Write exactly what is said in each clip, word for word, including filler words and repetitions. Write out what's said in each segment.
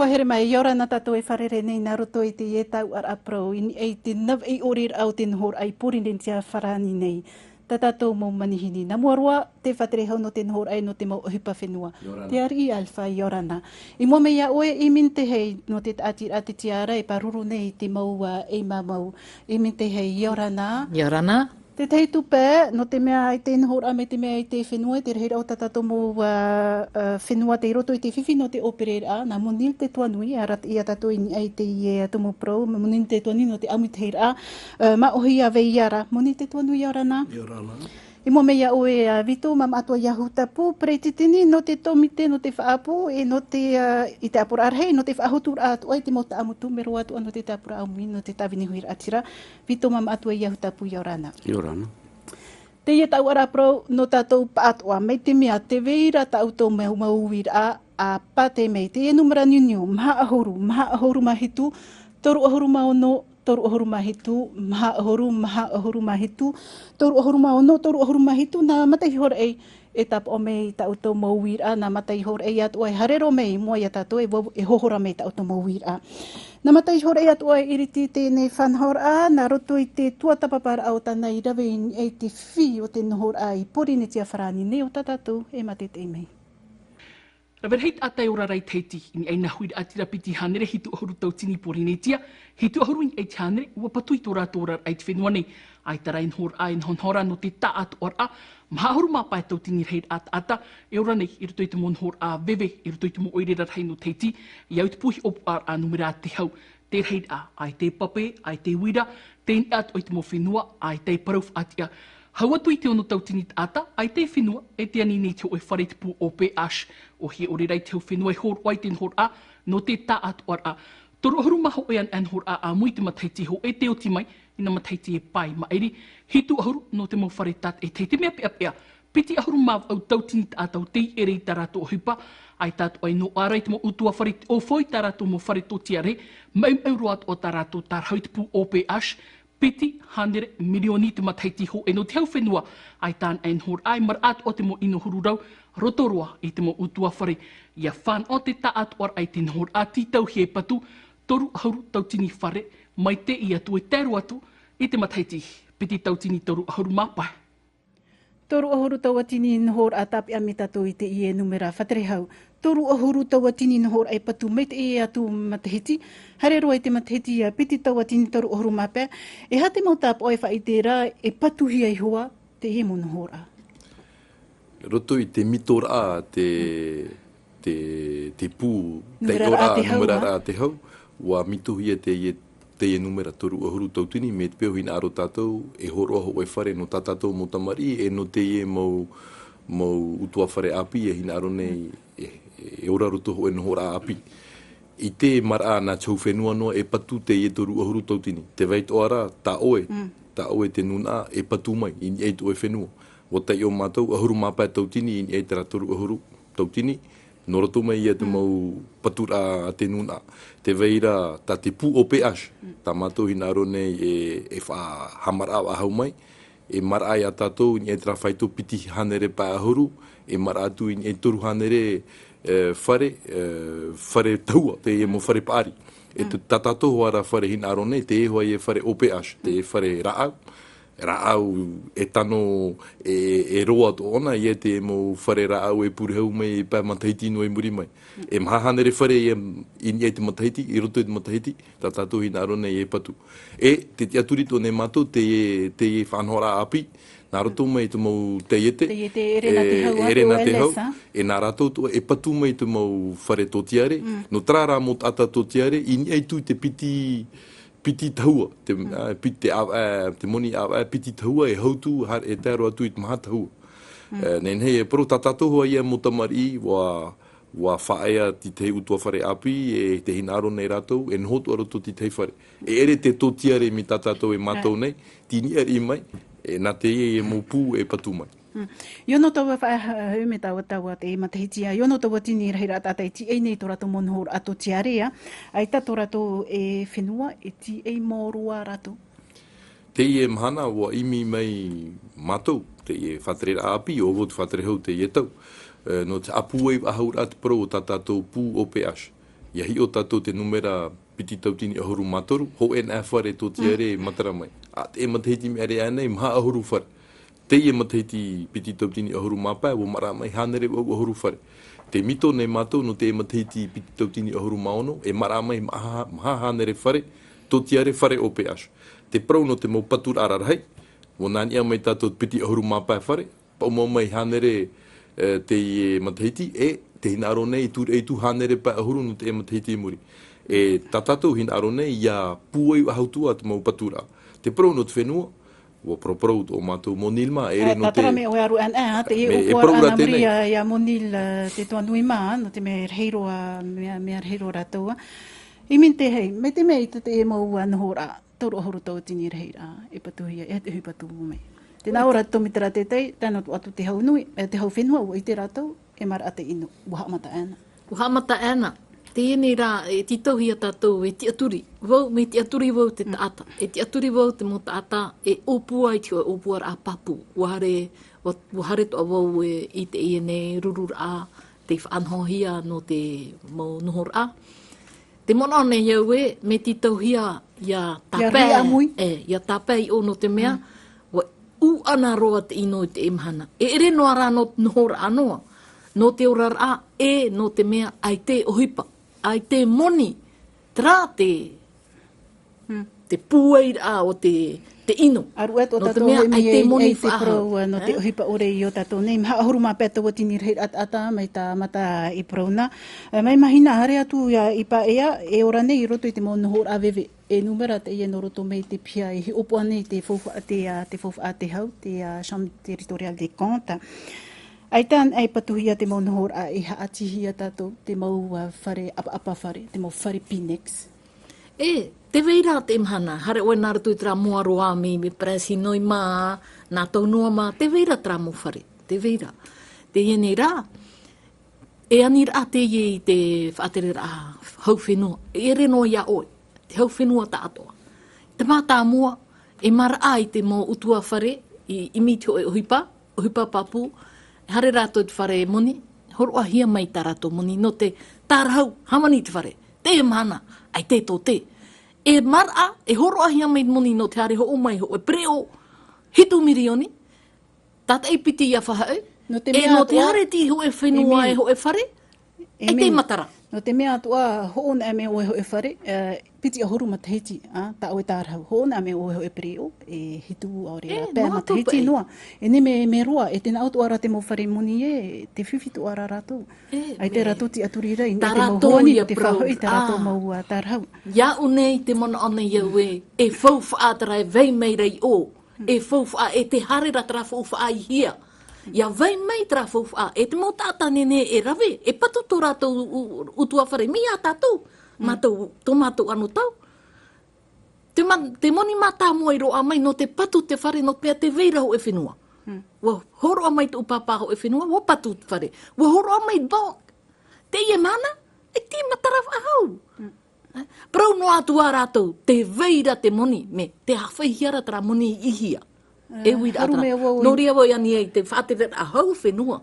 Haere mai, ʻia ora na tātou e fārerei nei nā roto i teie tauʻaraʻa parau i niʻa i te navaʻi ʻore raʻa o te nohoraʻa i Pōrīnetia farāni nei. Tā tātou mau manihini. Nā mua roa, te faʻatere hau nō te nohoraʻa e nō te mau ʻohipa fenua. ʻIa ora na. Te ariʻi Alpha, ʻia ora na. I mua mai iā ʻoe, ʻEmi Tehei, nō te tāʻatiraʻa te tiara e pāruru nei i te mau, ā, ʻeimāmau. ʻEmi Tehei, ʻia ora na. ʻIa ora na. Te tahi tupe, nō te mea ʻaita e nohoraʻa mai te mea ʻaita e fenua, i te rahiraʻa o tā tātou mau, ā, ā, fenua tei roto i te fifi nō te ʻōpereraʻa, nā Moni Tetuanui, ʻia arataʻi ia tātou i niʻa i teie tumu parau, Moni Tetuanui nō te ʻāmuitahiraʻa, ā, māʻohi a Veiara. Moni Tetuanui, ʻia ora na. ʻIa ora na. I mua mai iā ʻoe, ā, Vito Mamaʻatoa Iahutapu, peretiteni nō te tōmite, nō te faʻaʻapu, e nō te, ā, i te ʻāpoʻoraʻa rahi, nō te faʻahoturaʻa atoʻa i te mau taʻamu tū, mea roa atoʻa nō te tāpura ʻāmui, nō te tāvini huiraʻatira. Vito Mamaʻatoa Iahutapu, ʻia ora na. ʻIa ora na. Teie tauʻaraʻa parau nō tātou pāʻatoʻa, mai te mea tē vai ra tā ʻoutou mau, mau uiraʻa, ā, pātē mai, teie numera niuniu, maha ʻahuru, maha ʻahuru mā hitu, toru ʻahuru mā ono, toru ʻahuru mā hitu, maha ʻahuru, maha ʻahuru mā hitu, toru ʻahuru mā ono, toru ʻahuru mā hitu, nā mataʻi ihoraʻa e tāpaʻo mai tā ʻoutou mau uiraʻa, nā mataʻi ihoraʻa atoʻa e haere roa mai i mua iā tātou, e vau-, e hohora mai tā ʻoutou mau uiraʻa. Nā mataʻi ihoraʻa atoʻa e iriti teie faʻanahoraʻa, nā roto i te tuatāpaparaʻa o tāna i rave i niʻa i te fifi o te nohoraʻa i Pōrīnetia farāni nei o tā tātou e mātaʻitaʻi mai. Rave rahi taʻata e ora ra i Tahiti, i niʻa i nā huiraʻatira piti hānere hitu ʻahuru tauatini i Pōrīnetia, hitu ʻahuru i niʻa i te hānere, ʻua patu i tō rātou oraraʻa i te fenua nei. ʻAita rā e nohoraʻa, e nohonoho ra nō te taʻatoʻaraʻa, maha ʻahuru mā pae tauatini rahiraʻa taʻata e ora nei i roto i te mau nohoraʻa veve, i roto i te mau ʻoire rarahi nō Tahiti, i au i te pū hiʻopoʻaraʻa numera te hau. Te rahiraʻa, ʻaita e pape, ʻaita e uira, tei niʻa atoʻa i te mau fenua, ʻaita e parau faʻatiʻa. Hau atu i te ono tauatini taʻata, ʻaita e fenua, e tei ani nei te hōʻē fare i te pū O P H, ʻōhie ʻore rā i te hau fenua e hōroʻa i te nohoraʻa, nō te taʻatoʻaraʻa. Toru ʻahuru mā hōʻē anaʻe nohoraʻa ʻāmui i te matahiti hōʻē tē oti mai, i nā matahiti e pae maʻiri, hitu ʻahuru nō te mau fare tātaʻitahi. Te mea peʻapeʻa, piti ʻahuru mā vaʻu tauatini taʻata tei ʻere i tā rātou ʻohipa, ʻaita atoʻa e noaʻa ra i te mau ʻutuāfare i te ʻaufau i tā rātou mau fare tōtiare, maʻimaʻi roa atoʻa tā rātou tārahu i te pū O P H, piti hānere mirioni i te matahiti hōʻē nō te hau fenua, ʻaita anaʻe nohoraʻa, e maraʻa atoʻa te mau ʻino huru rau, roto roa i te mau ʻutuāfare. ʻIa fānaʻo te taʻatoʻaraʻa i te nohoraʻa tītauhia e patu, toru ʻahuru tauatini fare, mai teie atu e tae roa atu i te matahiti piti tauatini toru ʻahuru mā pae. Toru ʻahuru tauatini nohoraʻa tāpeʻa mai tātou i teie numera faʻatere hau. Toru ʻahuru tauatini nohoraʻa e patu mai teie atu matahiti. Haere roa i te matahiti ā piti tauatini toru ʻahuru mā pae. E aha te mau tāpaʻo e faʻaʻite ra e patuhia iho ā teie mau nohoraʻa? Roto i te mitoraʻa te, te, te pū, te numera raʻa ʻoraʻa te hau, te hau, ʻua mitohia teie, teie numera toru ʻahuru tauatini, mai te peu hinaʻaro tātou, e hōroʻa hōʻē fare nō tā tātou mau tamariʻi, e nō teie mau, mau ʻutuāfare ʻāpī, e hinaʻaro nei, e, e ora roto hōʻē nohoraʻa ʻāpī. I te maraʻa nā te hau fenua noa e patu teie toru ʻahuru tauatini. Tē vai atoʻa ra, tā ʻoe, mm, tā ʻoe te nūnaʻa, e patu mai, i niʻa i tō ʻoe fenua. ʻUa taiʻo mātou, ʻahuru mā pae tauatini, i niʻa i terā toru ʻahuru tauatini, nō roto mai ia te, mm, mau paturaʻa a te nūnaʻa. Tē vai ra, tā te pū O P H, mm, tā mātou hinaʻaro nei e, e faʻahaʻamaraʻa faʻahou mai, e maraʻa ia tātou, i niʻa i terā faito piti hānere pae ʻahuru, e maraʻa atu i niʻa i toru hānere, e, fare, e, fare tahua, teie mau fare paʻari. E te, mm, tā tātou hoʻi ra fare hinaʻaro nei, teie hoʻi e fare O P H, te, mm, fare rāʻau. Rāʻau e tano, e, e roa atoʻa ʻōna, ʻia te mau fare rāʻau e purehau mai, e pae matahiti noa i muri mai. Mm. E maha hānere fare ia i niʻa i te matahiti, i roto i te matahiti, tā tātou hinaʻaro nei e patu. E, te tiʻaturi atoʻa nei mātou, teie, teie faʻanahoraʻa ʻāpī, nā roto mai te mau taiete, taiete, ʻere nā te hau, e, ʻere nā te hau, ā? E nā rātou atoʻa e patu mai te mau fare tōtiare, mm, nō terā rā mau taʻata tōtiare, i niʻa atu i te piti, piti tahua, te, mm, ā, piti te ʻāvaʻe, te moni ʻāvaʻe, piti tahua, e hautū, haere, e tae roa atu i te maha tahua. Mm. E, nehenehe, e parau tā tātou hoʻi ia mau tamariʻi, ʻua, ʻua faʻaea te tahi ʻutuāfare ʻāpī, e te hinaʻaro nei rātou, e noho atoʻa roto i te tahi fare. E ʻere te tōtiare mai tā tātou e mātou nei, tei niʻa riʻi mai, e nā teie mau pū e patu mai. Mm. I ono taua faʻahou mai taua, taua te matahiti ā, i ono tauatini rahiraʻa taʻata e tīaʻi nei tō rātou mau nohoraʻa tōtiare ā, ʻaita tō rātou e fenua e tīaʻi mau roa rātou. Teie mahana ʻua ʻimi mai mātou, teie faʻatereraʻa ʻāpī, ʻo vau te faʻatere hau teie tau. E, nō te ʻāpūai faʻahouraʻa te parau o tā tātou pū O P H. ʻIa hiʻo tātou te nūmera piti tauatini ʻahuru mā toru, hōʻē nā fare tōtiare e matara mai. ʻA teie matahiti mea rā nei, maha ʻahuru fare. Teie matahiti piti tauatini ʻahuru mā pae, ʻua maraʻa mai hānere vaʻu ʻahuru fare. Te mito nei mātou nō teie matahiti piti tauatini ʻahuru mā ono, e maraʻa mai maha, maha hānere fare, tōtiare fare O P H. Te parau nō te mau paturaʻa rarahi, ʻua nā niʻa mai tātou piti ʻahuru mā pae fare, paʻuma mai hānere, e, teie matahiti, e te hinaʻaro nei, tū, e tū hānere pae ʻahuru nō teie matahiti i muri. E tā tātou hinaʻaro nei, ʻia pūai faʻahou atu te mau paturaʻa. Te parau nō te fenua, ʻua paraparau tō mātou moni mā, e ʻere nō te tātara mea ʻoe aru ana, ā, te e, e ʻōpua parau rā ana muri tēnei. Ia, ia moni, ā, te toa nui mā, nō te mea rahi roa, mea, mea rahi roa rātou, ā. I mini te hei, mai te mea i te, te mau, ā, nohoraʻa, toru ʻahuru tauatini rahi rā, e patuhia, e te hui patu mai. Tēnā ora tō mea terā tētahi, tae noa atu te hau nui, e te hau fenua, ʻua ʻite rātou, e maraʻa te ʻino, ʻua haʻamata ana. ʻUa haʻamata ana. Teie nei rā, e tītauhia tātou, e tiʻaturi. Vau, mea tiʻaturi vau te taʻata. E tiʻaturi vau te mau taʻata, e ʻōpua i te hōʻē ʻōpuaraʻa pāpū. ʻUa haere, ʻua, ʻua haere atoʻa vau e, i teie nei rururaʻa, tei faʻanahohia nō te mau nohoraʻa. Te manaʻo nei au ē, mea tītauhia ʻia tāpae, riʻi ʻāmui. E, ʻia tāpae i ʻō nō te mea, ʻua ʻūʻana roa te ʻino i teie mahana. E ʻere noa rā nō, nohoraʻa noa, nō te oraraʻa, e nō te mea ʻaita e ʻohipa, ʻaita e moni, terā te, te pūairaʻa o te, te ʻino. ʻAruʻe tō tātou mea, ʻaita e moni faʻahou. Parau, ā, nō te ʻohipa ʻore i ō tātou nei, maha ʻahuru mā pae tauatini rahi rā taʻata, mai tāmata i parau na. Ā, mai mahina, haere atu ia i Paea, e ora nei i roto i te mau nohoraʻa veve. E nūmera teie nō roto mai te piha i hiʻopoʻa nei te faufaʻa, te, ā, te faufaʻa te hau, te, ā, Chambre Territoriale des Comptes. ʻAita ana e patuhia te mau nohoraʻa e haʻatihia tātou, te mau, ā, fare, ʻapaʻapa fare, te mau fare Pinex. E, tē vai ra te mahana, haere ʻoe nā roto i terā moa roa mai, mai Prince Hinoi mā, nā Taunoa mā, tē vai ra terā mau fare, tē vai ra. Teie nei rā, e ani ra teie i te faʻatereraʻa hau fenua, e ʻere noa ia ʻoe, te hau fenua tāʻatoʻa. Te mātāmua, e maraʻa i te mau ʻutuāfare, i, ʻimi i te hōʻē ʻohipa, ʻohipa pāpū, haere rātou i te fare moni, hōroʻahia mai tā rātou moni, nō te tārahu, hāmani i te fare, teie mahana, ʻaita e tōtē. E maraʻa, e hōroʻahia mai moni nō te haere hoʻo mai hōʻē pereʻoʻo, hitu mirioni, tātaʻi piti ia faʻahoʻi, e nō te haere tei hōʻē fenua e hōʻē fare, ʻaita e matara. Nō te mea atoʻa, hoʻo na mai ʻoe hōʻē fare, ā, piti ʻahuru matahiti, ā, tā ʻoe tārahu. Hoʻo na mai ʻoe hōʻē pereʻoʻo, e hitu ʻaore rā pae matahiti noa. E nehenehe mea roa, e tē nā ʻō atoʻa ra te mau fare moni ē, tē fifi atoʻa ra rātou. ʻAita rātou tiʻaturi ra, i niʻa i te mau hoani, te faʻahoʻi tā rātou mau, ā, tārahu. Iāʻu nei te manaʻo nei au ē, e faufaʻa terā e vai mai ra i ʻō. E faufaʻa, e tē haere ra terā faufaʻa i hea. ʻIa vai mai terā faufaʻa, e te mau taʻata nehenehe e rave, e patu tō rātou ʻu-, ʻu-, ʻutuāfare, mai ia tātou, mātou, tō mātou anotau. Te ma-, te moni mātāmua i roaʻa mai, nō te patu te fare, nō te mea tē vai ra hōʻē fenua. ʻUa hōroʻa mai tōʻu pāpā hōʻē fenua, ʻua patu te fare. ʻUa hōroʻa mai bank. Teie mahana, ʻaita e matara faʻahou. Parau noa atu ā rātou, tē vai ra te moni, mea tē hāfaihia ra terā moni i hea. E uiraʻa terā. Nō reira vau i ani ai te faʻatereraʻa hau fenua.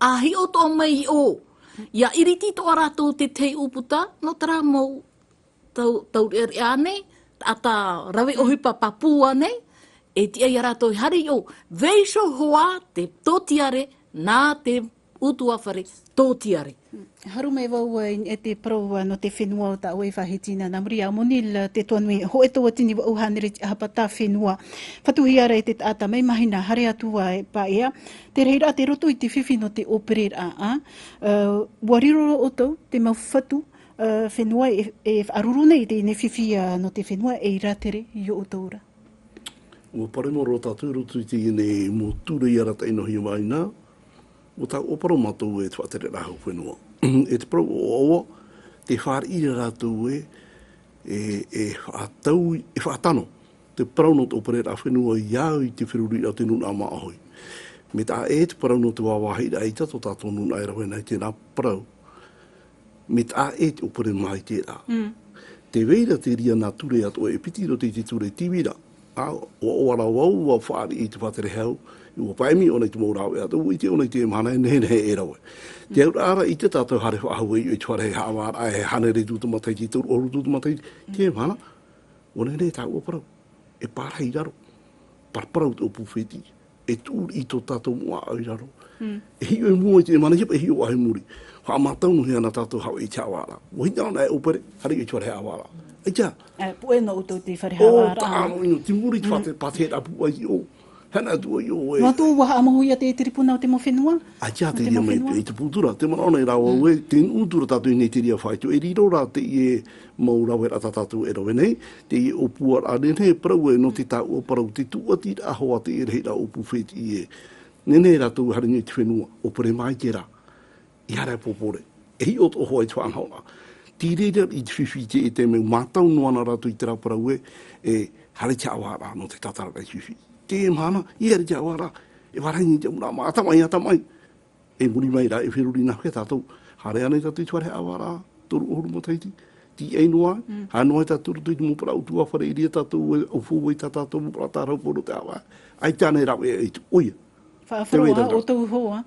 ʻA hiʻo atoʻa mai i ʻō, ʻia ʻiriti atoʻa rātou te tahi ʻūputa, nō terā mau tau-, taureʻareʻa nei, taʻata rave ʻohipa pāpū nei, e tiʻa ia rātou e haere i ʻō, vaiiho hoʻi te tōtiare, nā te ʻutuāfare tōtiare. Haru mai vau, ā, i niʻa i te parau, ā, nō te fenua o tā ʻoe e faʻahiti na, nā muri iā Monil, ā, te toa nui, hōʻē tauatini vaʻu hānere tiʻahapa tā fenua. Patuhia ra e te taʻata mai mahina, haere atu ā i Paea, te rahiraʻa tei roto i te fifi nō te ʻōpereraʻa, ā, ā, ʻua riro ʻoutou, te mau fatu, ā, fenua e, e faʻaruru nei i teie nei fifi, ā, nō te fenua e rātere i ʻoutou ra. ʻUa parau mau roa tātou i roto i teie nei mau ture i arataʻi noa mai na, ʻua tāʻu ʻōparau mātou e te faʻatereraʻa hau fenua. E te parau ʻoaʻoa, tē fāriʻi ra rātou ē, e, e faʻatau, e faʻatano te parau nō te ʻōpereraʻa fenua i au i te feruriraʻa o te nūnaʻa māʻohi. Mea taʻa ʻē te parau nō te vāvāhiraʻa i tā tō tātou nūnaʻa e rave na i terā parau. Mea taʻa ʻē te ʻōpere mā i terā. Tē vai ra te reira nā ture atoʻa e piti i roto i te ture tīvira. ʻA, ʻua, ʻua rave au, ʻua fāriʻi i te faʻatere hau, ʻua paʻemi ʻōna i te mau rāveʻa, ʻua ʻite ʻōna i te mahana e nehenehe e rave. Te auraʻa ra, ʻite tātou haere faʻahou i te fare haʻavāraʻa, e hānere tū te matahiti, toru ʻahuru tū te matahiti, te mahana, ʻua nehenehe tāua parau. E pārahi i raro. Paraparau te ʻōpū fētiʻi. E tuʻu i tō tātou moʻa i raro. E hiʻo i mua i te mahana, e hiʻo i muri. Faʻamātau noa hia na tātou haʻavāraʻa. ʻUa hinaʻaro ʻōna e ʻōpere, haere i te fare haʻavāraʻa. ʻAita. E, puʻe nō ʻoutou te fare haʻavāraʻa. ʻO, taʻa noa ʻino, te muri te fate, pātē rapu ai ʻo. Hana atu ai ʻo e. Nō atu ʻua haʻamāuruuru ia te, te ripuna o te mau fenua. ʻAita, te ria mai, i te pūtura, te manaʻo nei rā vau e, te nuʻu tura tātou i nei te ria faito, e riro rā teie mau raveraʻa tā tātou e rave nei, teie ʻōpuaraʻa nehenehe e parau e nō te tāua parau te tūʻatiraʻa hoʻi teie rahiraʻa ʻōpū fētiʻi e. Nehenehe rātou e haere nei i te fenua, ʻōpere mai terā. I haere ʻāpōpō ra. E hiʻo atoʻa hoʻi i te faʻanahoraʻa. Tei reira i te fifi i te, i te mea mātau noa na rātou i terā parau e, e haere te haʻavāraʻa nō te tātararaʻa i te fifi. Te mahana, i haere te haʻavāraʻa, e vārua nei te ʻamuraʻa, mā, ʻata mai, ʻata mai. E muri mai rā, e feruri nā hea tātou. Haere ānei tātou i te fare haʻavāraʻa, toru ʻahuru matahiti. Tīaʻi noa, haere noa tātou i roto i te mau parau ʻutuāfare, i reira tātou e ʻaufau ai tā tātou mau parau tārahu poro te ava. ʻAita ānei rāveʻa i te, ʻoia. Faʻaroʻo, ʻoutou hoʻi.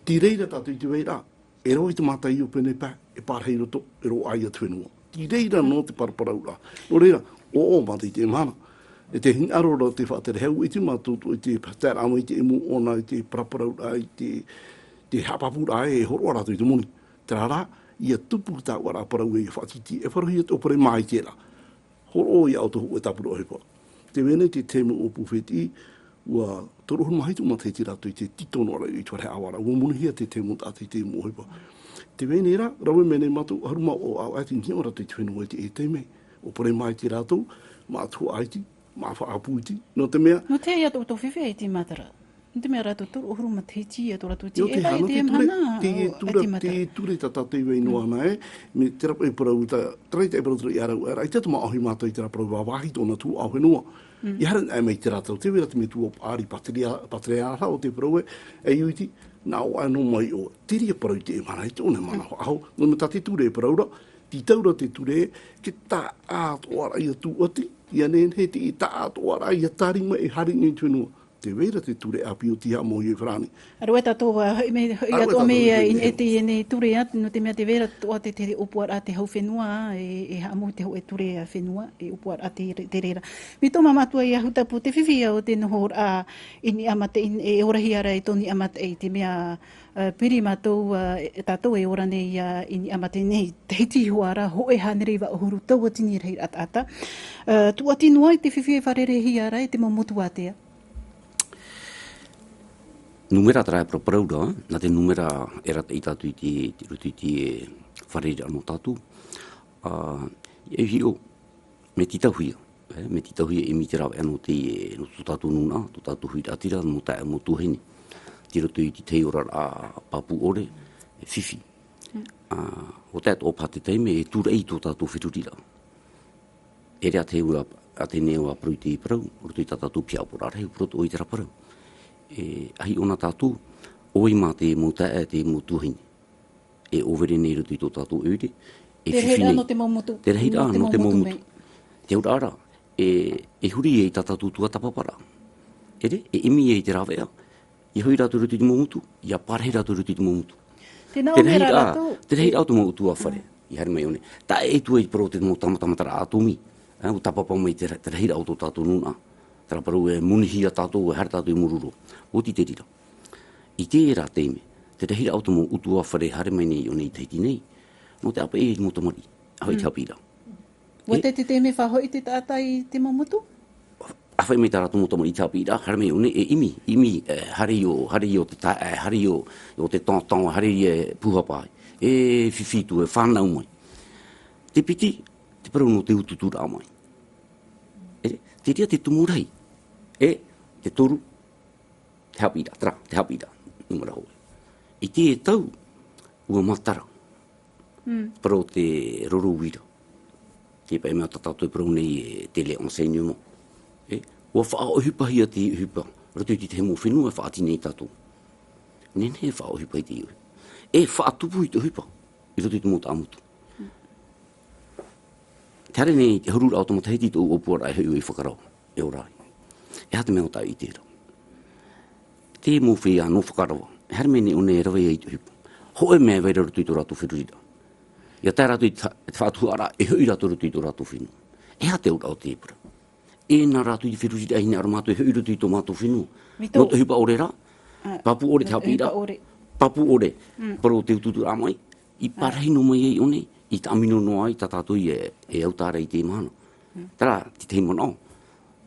Tei reira tātou i te vai ra. E rave i te mātaʻi o pēnei pae, e pārahi i roto, e roaʻa ia te fenua. Tei reira nō te paraparauraʻa. Nō reira, ʻo, ʻo, mā te, te mahana. E te hinaʻaro ra te faʻatere hau, ʻite mātou i te taeraʻa mai i te ʻēmu ʻōna, i te paraparauraʻa, i te, te haʻapāpūraʻa e hōroʻa rātou i te moni. Terā rā, ʻia tupu tāua ra parau e faʻatītī, e faʻaroʻo ia te ʻōpere mai terā. Hōroʻa ia ʻoutou e tāpura ʻohipa. Tē vai nei te taime ʻōpū fētiʻi, ʻua toru ʻahuru mā hitu matahiti rātou i te tītau noa ra i te fare haʻavāraʻa, ʻua monūhia te taime taʻata i te mau ʻohipa. Tē vai nei rā, rave mai nei mātou, ʻahuru mā ono ʻāvaʻe te niʻa rātou i te fenua i te, e taime, ʻōpere mai terā rātou, mā tuhaʻa iti, mā faʻaʻapu iti, nō te mea. Nō te aha ia tō, tō fifi e iti matara? Nō te mea rātou toru ʻahuru matahiti, ā, tō rātou tīaʻi, e ture, te mahana, te ture, te ture tā tātou i vai noa ana, e, mea terā paʻi parau tā, terā i te parau terā i ʻārau, ʻaita te māʻohi mātou i terā parau vāvāhi tōna tuhaʻa fenua. I haere anaʻe mai terā tau, tē vai ra te metua paʻari, pāteria, pāteria rā o te parau e, e uiti, nā ʻō ʻae nō mai ʻō, te reira parau i te mahana, i tōna mahana faʻahou, nō te mea tā te ture e parau ra, tītau ra te ture, ke taʻatoʻaraʻa ia tūʻati, ia nehenehe te taʻatoʻaraʻa ia tari mai e haere nei i te fenua. Tē vai ra te ture ʻāpī ʻo tei haʻamau i farāni. ʻĀreʻa tātou, ā, hoʻi mai, hoʻi atoʻa mai, ā, i niʻa i teie nei ture, ā, nō te mea tē vai ra atoʻa te, te ʻōpuaraʻa te hau fenua, ā, e, e haʻamau te hōʻē ture, ā, fenua, e ʻōpuaraʻa te, te reira. Mai tō māmā atu ai Ahutapu, te fifi ïa o te nohoraʻa i niʻa mataʻi, e, e orahia ra i tō niʻa mataʻi, te mea, ā, piri mātou, ā, e, tātou e ora nei, ā, i niʻa mataʻi nei, Tahiti hoʻi ra, hōʻē hānere iva ʻahuru tauatini rahiraʻa taʻata. Ā, tūʻati noa i te fifi e fārereihia ra e te mau motu ātea. Nūmera terā e paraparau ra, nā te nūmera e arataʻi tātou i te, te roto i te fārereiraʻa nō tātou. Ā, e hiʻo, mea tītauhia, e, mea tītauhia e ʻimi te rāveʻa nō te, nō tō tātou nūnaʻa, tō tātou huiraʻatira, mau taeaʻe, mau tuahine. Tei roto i te tahi oraraʻa pāpū ʻore, e fifi. Ā, ʻo tae atoʻa paha te taime, e tūraʻi tō tātou feruriraʻa. E rave atu ā, ā teie nei ʻua parau i te parau, roto i tā tātou pihaʻa ʻōpuaraʻa rahi, roto i terā parau. E, ʻa hiʻo na tātou, ʻoia mā te mau taeaʻe, te mau tuahine. E ʻōvere nei roto i tō tātou ʻoire, e fifi nei. Te rahiraʻa nō te mau motu. Te rahiraʻa nō te mau motu. Te auraʻa ra, e, e huri i tā tātou tuatāpaparaʻa. E re, e ʻimi i te rāveʻa, ʻia hoʻi rātou i roto i te mau motu, ʻia pārahi rātou i roto i te mau motu. Tē nā ʻō mai rā rātou, te rahiraʻa o te mau ʻutuāfare, i haere mai ʻō nei. Taʻa ʻē atu ai i te parau o te mau tāmatamataraʻa ʻātōmī, ā, ʻua tāpapa mai te ra-, te rahiraʻa o tō tātou nūnaʻa. Terā parau e monūhia tātou, e haere tātou i muri roa. ʻOti te reira. I terā taime, te rahiraʻa o te mau ʻutuāfare haere mai nei ʻō nei i Tahiti nei, nō te ʻāpeʻe i te mau tamariʻi, ʻāfaʻi i te haʻapiʻiraʻa. ʻUa tae te taime e faʻahoʻi te taʻata i te mau motu? ʻĀfaʻi mai tā rātou mau tamariʻi i te haʻapiʻiraʻa, haere mai ʻō nei e ʻimi, ʻimi, e, haere i ʻō, haere i ʻō te taeaʻe, haere i ʻō, ʻō te tonton, haere i ʻō e pūhapa ai. E fifi atu, e fānau mai. Te piti, te parau nō te ututuraʻa mai. E, te reira te tumu rahi. E, te toru, te haʻapiʻiraʻa, terā, te haʻapiʻiraʻa, nūmera hōʻē. I teie tau, ʻua matara. Parau o te roro uira. Te pae mea tā tātou e parau nei e te lei enseignement. E, ʻua faʻaʻohipahia te ʻohipa, roto i te tahi mau fenua e faʻaʻati nei tātou. Nehenehe e faʻaʻohipa i te ʻohipa. E faʻatupu i te ʻohipa, i roto i te mau taʻamotu. Te haere nei, te hururaʻa o te matahiti i tō ʻōpuaraʻa e hoʻi ʻoe i Whakarawa, e ora ai. E aha te mea o tā ʻite ra? Te mau feiā nō fakarava. E haere mai nei ʻō nei e rave ai te ʻohipa. Hōʻē mea e vai ra roto i tō rātou feruriraʻa. ʻIa tae rātou i te fa-, te faʻatuhaʻaraʻa, e hoʻi rātou roto i tō rātou fenua. E aha te auraʻa o te parau? E nā rātou i te feruriraʻa hinaʻaro mātou e hoʻi roto i tō mātou fenua. Nō te ʻohipa ʻore rā, pāpū ʻore te haʻapiʻiraʻa, pāpū ʻore, parau o te utuuturaʻa mai, i parahi noa mai ai ʻō nei, i tāmino noa ai tā tātou e, e au tāra i te mahana. Terā, te tahi manaʻo,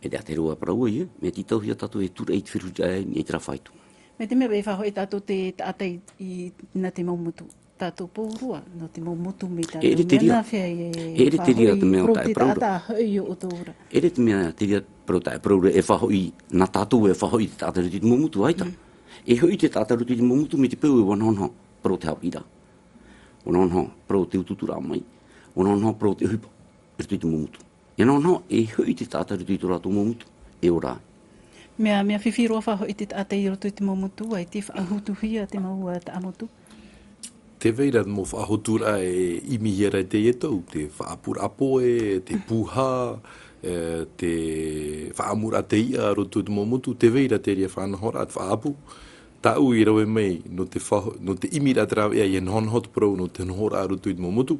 e te aterua parau ia, mea tītauhia tātou e tūraʻi i te feruriraʻa i terā faito. Mai te mea e faʻahoʻi tātou te taʻata i, i, nā te mau motu. Tātou pauroa, nō te mau motu mai tātou. E ʻere te reira, e ʻere te reira te mea o taʻe parau ra. E ʻere te mea te reira parau taʻe parau ra, e faʻahoʻi, nā tātou e faʻahoʻi te taʻata roto i te mau motu, ʻaita. E hoʻi te taʻata roto i te mau motu, mai te peu e vānahonaho, parau te haʻapiʻiraʻa. Vānahonaho, parau te utuuturaʻa mai. Vānahonaho, parau te ʻohipa, roto i te mau motu. ʻIa nahonaho, e hoʻi te taʻata roto i tō rātou mau motu, e ora ai. Mea, mea fifi roa faʻahoʻi te taʻata i roto i te mau motu, ʻaita e faʻahotuhia te mau, ā, taʻamotu. Tē vai ra mau faʻahoturaʻa e ʻimihia ra i teie tau, te faʻaʻapuraʻa poe, te pūhā, e, te faʻaʻamuraʻa teiʻa roto i te mau motu, tē vai ra te reira faʻanahoraʻa, te faʻaʻapu. Tāʻu i rave mai, nō te faʻaho-, nō te ʻimiraʻa te rāveʻa, ʻia nahonaho te parau, nō te nohoraʻa roto i te mau motu.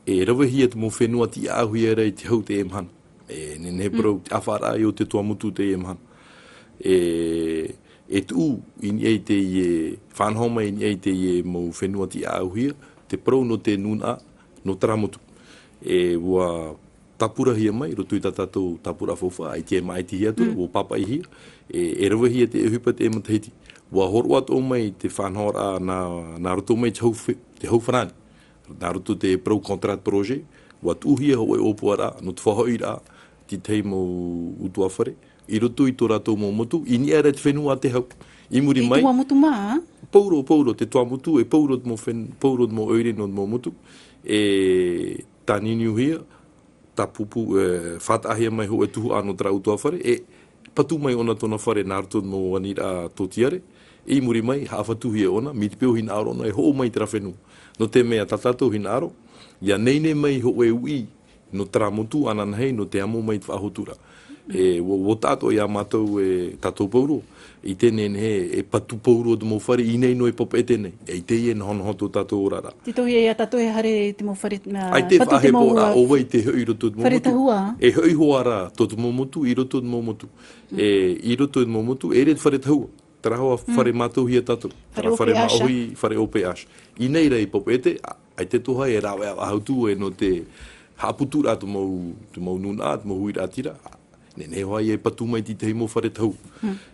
E ravehia te mau fenua tiʻaʻauhia ra i te hau teie mahana. E nehenehe parau te ʻāfaʻaraʻa i ʻō te toa motu teie mahana. E, e tuʻu i niʻa i teie, faʻanaho mai i niʻa i teie mau fenua tiʻaʻauhia, te parau nō te nūnaʻa, nō terā motu. E ʻua tāpurahia mai, roto i tā tātou tāpura faufaʻa, ʻaita e māʻitihia atu, ʻua pāpaʻihia, e, e ravehia te ʻohipa teie matahiti. ʻUa hōroʻa atoʻa mai te faʻanahoraʻa nā, nā roto mai te hau fe-, te hau farāni. Nā roto te parau contrat de projet, ʻua tuʻuhia hōʻē ʻōpuaraʻa, nō te faʻahoʻiraʻa, te tahi mau ʻutuāfare, i roto i tō rātou mau motu, i niʻa ra i te fenua a te hau. I muri mai. I te mau motu mā? Pauroa, pauroa, te toa motu, e pauroa te mau fen-, pauroa te mau ʻoire nō te mau motu, e tāniuniuhia, tāpūpū, e, faʻataʻahia mai hōʻē tuhaʻa nō terā ʻutuāfare, e patu mai ʻōna tōna fare nā roto i te mau aniraʻa tōtiare, i muri mai, haʻafatuhia ʻōna, mai te peu hinaʻaro ʻōna e hoʻo mai i terā fenua. Nō te mea tā tātou hinaʻaro, ʻia neinei mai hōʻē uʻi, nō terā motu ananahi, nō te amo mai te faʻahoturaʻa. E, ʻua, ʻua taʻatoʻa iā mātou e tātou pauroa, i teie nei, e patu pauroa te mau fare, i niʻa i papeʻete nei, e i teie nahonaho tō tātou oraraʻa. Tītauhia iā tātou e haere te mau fare, ā, ʻaita e patu te mau, faʻaheporaʻa, ā, ʻo vai te hoʻi i roto i te mau motu. Fare tahua. E hoʻi hoʻi ra tō te mau motu, i roto i te mau motu. E, i roto i te mau motu, e ʻere te fare tahua. Terā hoʻi fare mātauhia tātou. Terā fare māʻohi, fare O P H. I niʻa ra i papeʻete, ʻaita e toha e rāveʻa faʻahou atu e nō te haʻaputuraʻa te mau, te mau nūnaʻa, te mau huiraʻatira. Nehenehe hoʻi e patu mai te tahi mau fare tahua.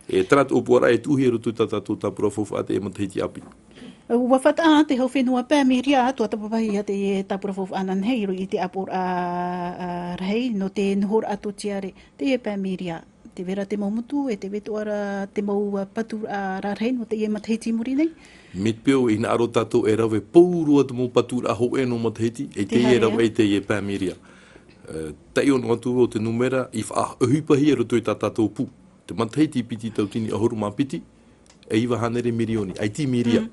E terā te ʻōpuaraʻa e tuʻuhia i roto i tā tātou tāpura faufaʻa teie matahiti ʻāpī. ʻUa faʻataʻa te hau fenua Pāmīria, tuatāpapahia teie tāpura faufaʻa ananahi, i te ʻāpoʻoraʻa, ā, rahi, nō te nohoraʻa tōtiare, teie Pāmīria. Tē vai ra te mau motu, e tē vai atoʻa ra te mau, ā, paturaʻa rarahi nō teie matahiti i muri nei? Mai te peu e hinaʻaro tātou e rave pauroa te mau paturaʻa hōʻē nō matahiti, e teie e rave ai teie Pāmīria. E, taiʻo noa atu vau te nūmera i faʻaʻohipahia i roto i tā tātou pū. Te matahiti piti tauatini ʻahuru mā piti, e iva hānere mirioni, ʻaita e mīria.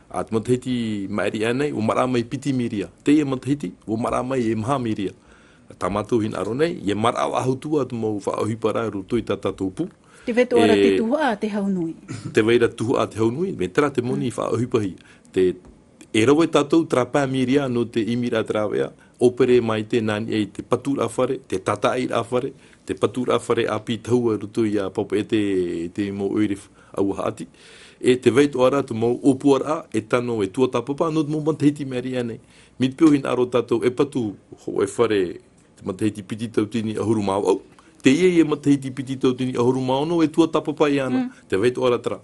ʻA te matahiti maʻiri aʻe nei, ʻua maraʻa mai piti mīria. Teie matahiti, ʻua maraʻa mai e maha mīria. Tā mātou hinaʻaro nei, ʻia maraʻa faʻahou atu ā te mau faʻaʻohiparaʻa i roto i tā tātou pū. Tē vai atoʻa ra te tuhaʻa te hau nui. Tē vai ra tuhaʻa te hau nui, mai terā te moni i faʻaʻohipahia. Te, e rave tātou terā pae mīria nō te ʻimiraʻa te rāveʻa, ʻōpere maitaʻi nā niʻa i te paturaʻa fare, te tātaʻiraʻa fare, te paturaʻa fare ʻāpī tahua i roto iā papeʻete, te mau ʻoire ʻauaha ʻati. E tē vai atoʻa ra te mau ʻōpuaraʻa, e tano, e tuatāpapa, nō te mau matahiti maʻiri aʻe nei. Mai te peu hinaʻaro tātou e patu hōʻē fare, te matahiti piti tauatini ʻahuru mā vaʻu. Teie matahiti piti tauatini ʻahuru mā ono, e tuatāpapa iāna. Tē vai atoʻa ra terā,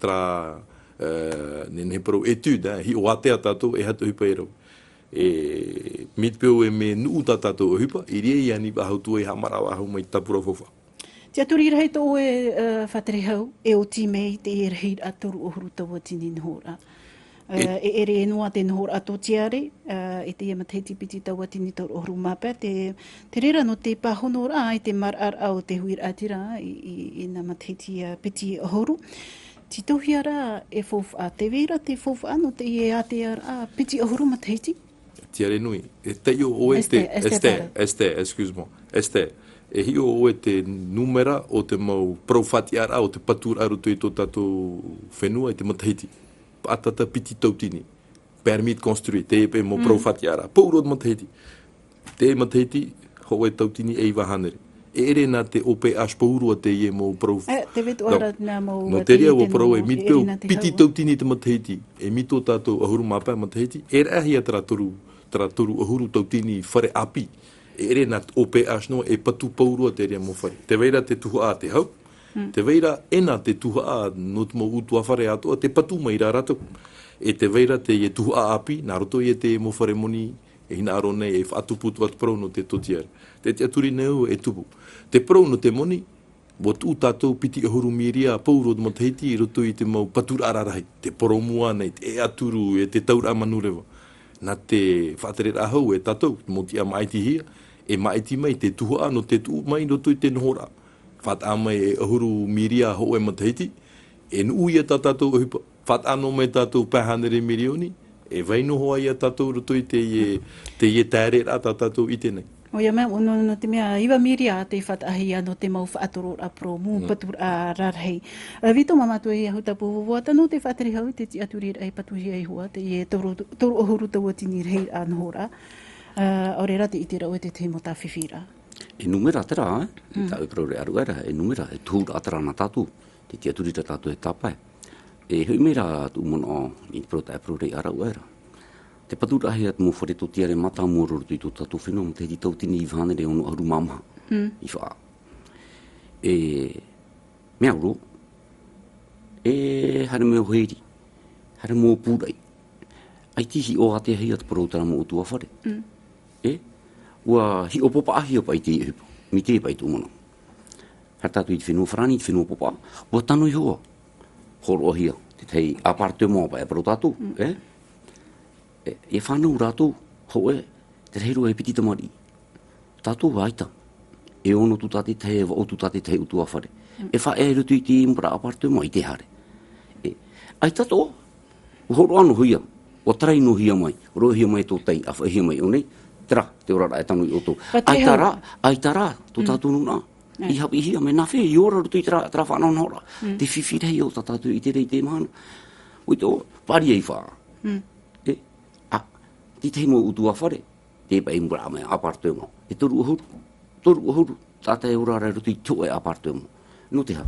terā, e, nehenehe parau étude, e, hiʻo ātea tātou, e aha te ʻohipa e rave. E, mai te peu e mea nuʻu tā tātou ʻohipa, i reira e ani faʻahou atu e haʻamaraʻa faʻahou mai te tāpura faufaʻa. Tiʻaturi rahi tō ʻoe, e, faʻatere hau, e oti mai teie rahiraʻa toru ʻahuru tauatini nohoraʻa. E, e ʻere noa te nohoraʻa tōtiare, e, i teie matahiti piti tauatini toru ʻahuru mā pae, te, te reira nō te pāhonoraʻa i te maraʻaraʻa o te huiraʻatira i, i, i nā matahiti, e, piti ʻahuru. Tītauhia ra e faufaʻa, tē vai ra te faufaʻa nō teie ātearaʻa piti ʻahuru matahiti? Tiare nui. E taiʻo ʻoe te, Esther, Esther, Esther, pardon. Esther, excuse-moi. Esther. E hiʻo ʻoe te nūmera o te mau parau faʻatiʻaraʻa o te paturaʻa i roto i tō tātou fenua i te matahiti. Paʻatata piti tauatini. Permis de construire, teie paʻi mau parau faʻatiʻaraʻa. Pauroa te matahiti. Teie matahiti, hōʻē tauatini e iva hānere. E ʻere nā te O P H pauroa teie mau parau. E, te vetoʻa ra nā mau. Nō te reira ʻua parau e mito piti tauatini te matahiti. E mito tātou ʻahuru mā pae matahiti. E raʻahia terā toru, terā toru ʻahuru tauatini fare ʻāpī. E ʻere nā O P H noa e patu pauroa te reira mau fare. Tē vai ra te tuhaʻa te hau. Tē vai ra ʻena te tuhaʻa nō te mau ʻutuāfare atoʻa, te patu mai rā rātou. E tē vai ra teie tuhaʻa ʻāpī, nā roto ia te mau fare moni, e hinaʻaro nei, e faʻatupu atu parau nō te tōtiare. Te tiʻaturi nei au e tupu. Te parau nō te moni, ʻua tuʻu tātou piti ʻahuru mīria pauroa te matahiti i roto i te mau paturaʻa rarahi, te poromua nei, te ʻēʻaturu, e te tauraʻa manureva. Nā te faʻatereraʻa hau e tātou, mau tiʻa māʻitihia, e māʻiti mai te tuhaʻa nō te tuʻu mai i roto i te nohoraʻa. Faʻataʻa mai e ʻahuru mīria hōʻē matahiti, e nuʻu ia tā tātou ʻohipa. Faʻataʻa noa mai tātou pae hānere mirioni, e vai noa ia tātou i roto i teie, teie taereraʻa tā tātou i ʻite nei. ʻOia mea, nō, nō te mea iva mīria te faʻataʻahia nō te mau faʻatororaʻa poromua, paturaʻa rarahi. Ā, Vito, mā mātou e ahu tapu vovota nō te faʻatere hau i te tiʻaturiraʻa e patuhia iho ā, teie toru, toru ʻahuru tauatini rahiraʻa nohoraʻa. Ā, ʻaore rā te ʻiteraʻa ʻoe te tahi mau tāfifiraʻa. E nūmera terā, e? Tāʻu e parau ra ʻaruʻa ra, e nūmera, e tohuraʻa terā nā tātou, te tiʻaturi ra tātou e tāpae. E hoʻi mai rā tōʻu manaʻo i te parau tā e parau ra ʻaruʻa ra. Te paturaʻahia te mau fare tōtiare mātāmua roa i tō tātou fenua, matahiti tauatini iva hānere ono ʻahuru mā maha. I faʻa. E, mea uru, e, haere mai ʻo Heri, haere mai ʻo Pūraʻi. ʻAita i hiʻo ātea hia te parau terā mau ʻutuāfare. E, ʻua hiʻopopaʻahia paʻi teie ʻohipa, mai te paʻi tōʻu manaʻo. Haere tātou i te fenua Farāni, i te fenua Pōpā, ʻua tano iho ā. Hōroʻahia, te tahi appartement paʻi e parau tātou, e? E, e fānau rātou, hōʻē, te rahi roa e piti tamariʻi. Tātou ʻaita. E ono tū tā te tahi, e vaʻu tū tā te tahi ʻutuāfare. E faʻaea i roto i te mau parau appartement i te haere. E, ʻaita atoʻa, ʻua hōroʻa noa hia, ʻua tarai noa hia mai, roʻohia mai tō tai, ʻāfaʻihia mai ʻō nei, terā, te oraraʻa e tano iā ʻoutou. ʻAita rā, ʻaita rā, tō tātou nūnaʻa. I haʻapiʻihia mai, nā hea i ora roto i terā, terā faʻanahonahoraʻa. Te fifi rahi o tā tātou i terā i te mahana. ʻUa ʻite ʻoe, Paris i faʻa. E, ā, te tahi mau ʻutuāfare, te paʻi mau parau mai appartement. E toru ʻahuru, toru ʻahuru, tātaʻi ora ra i roto i te hōʻē appartement. Nō te aha?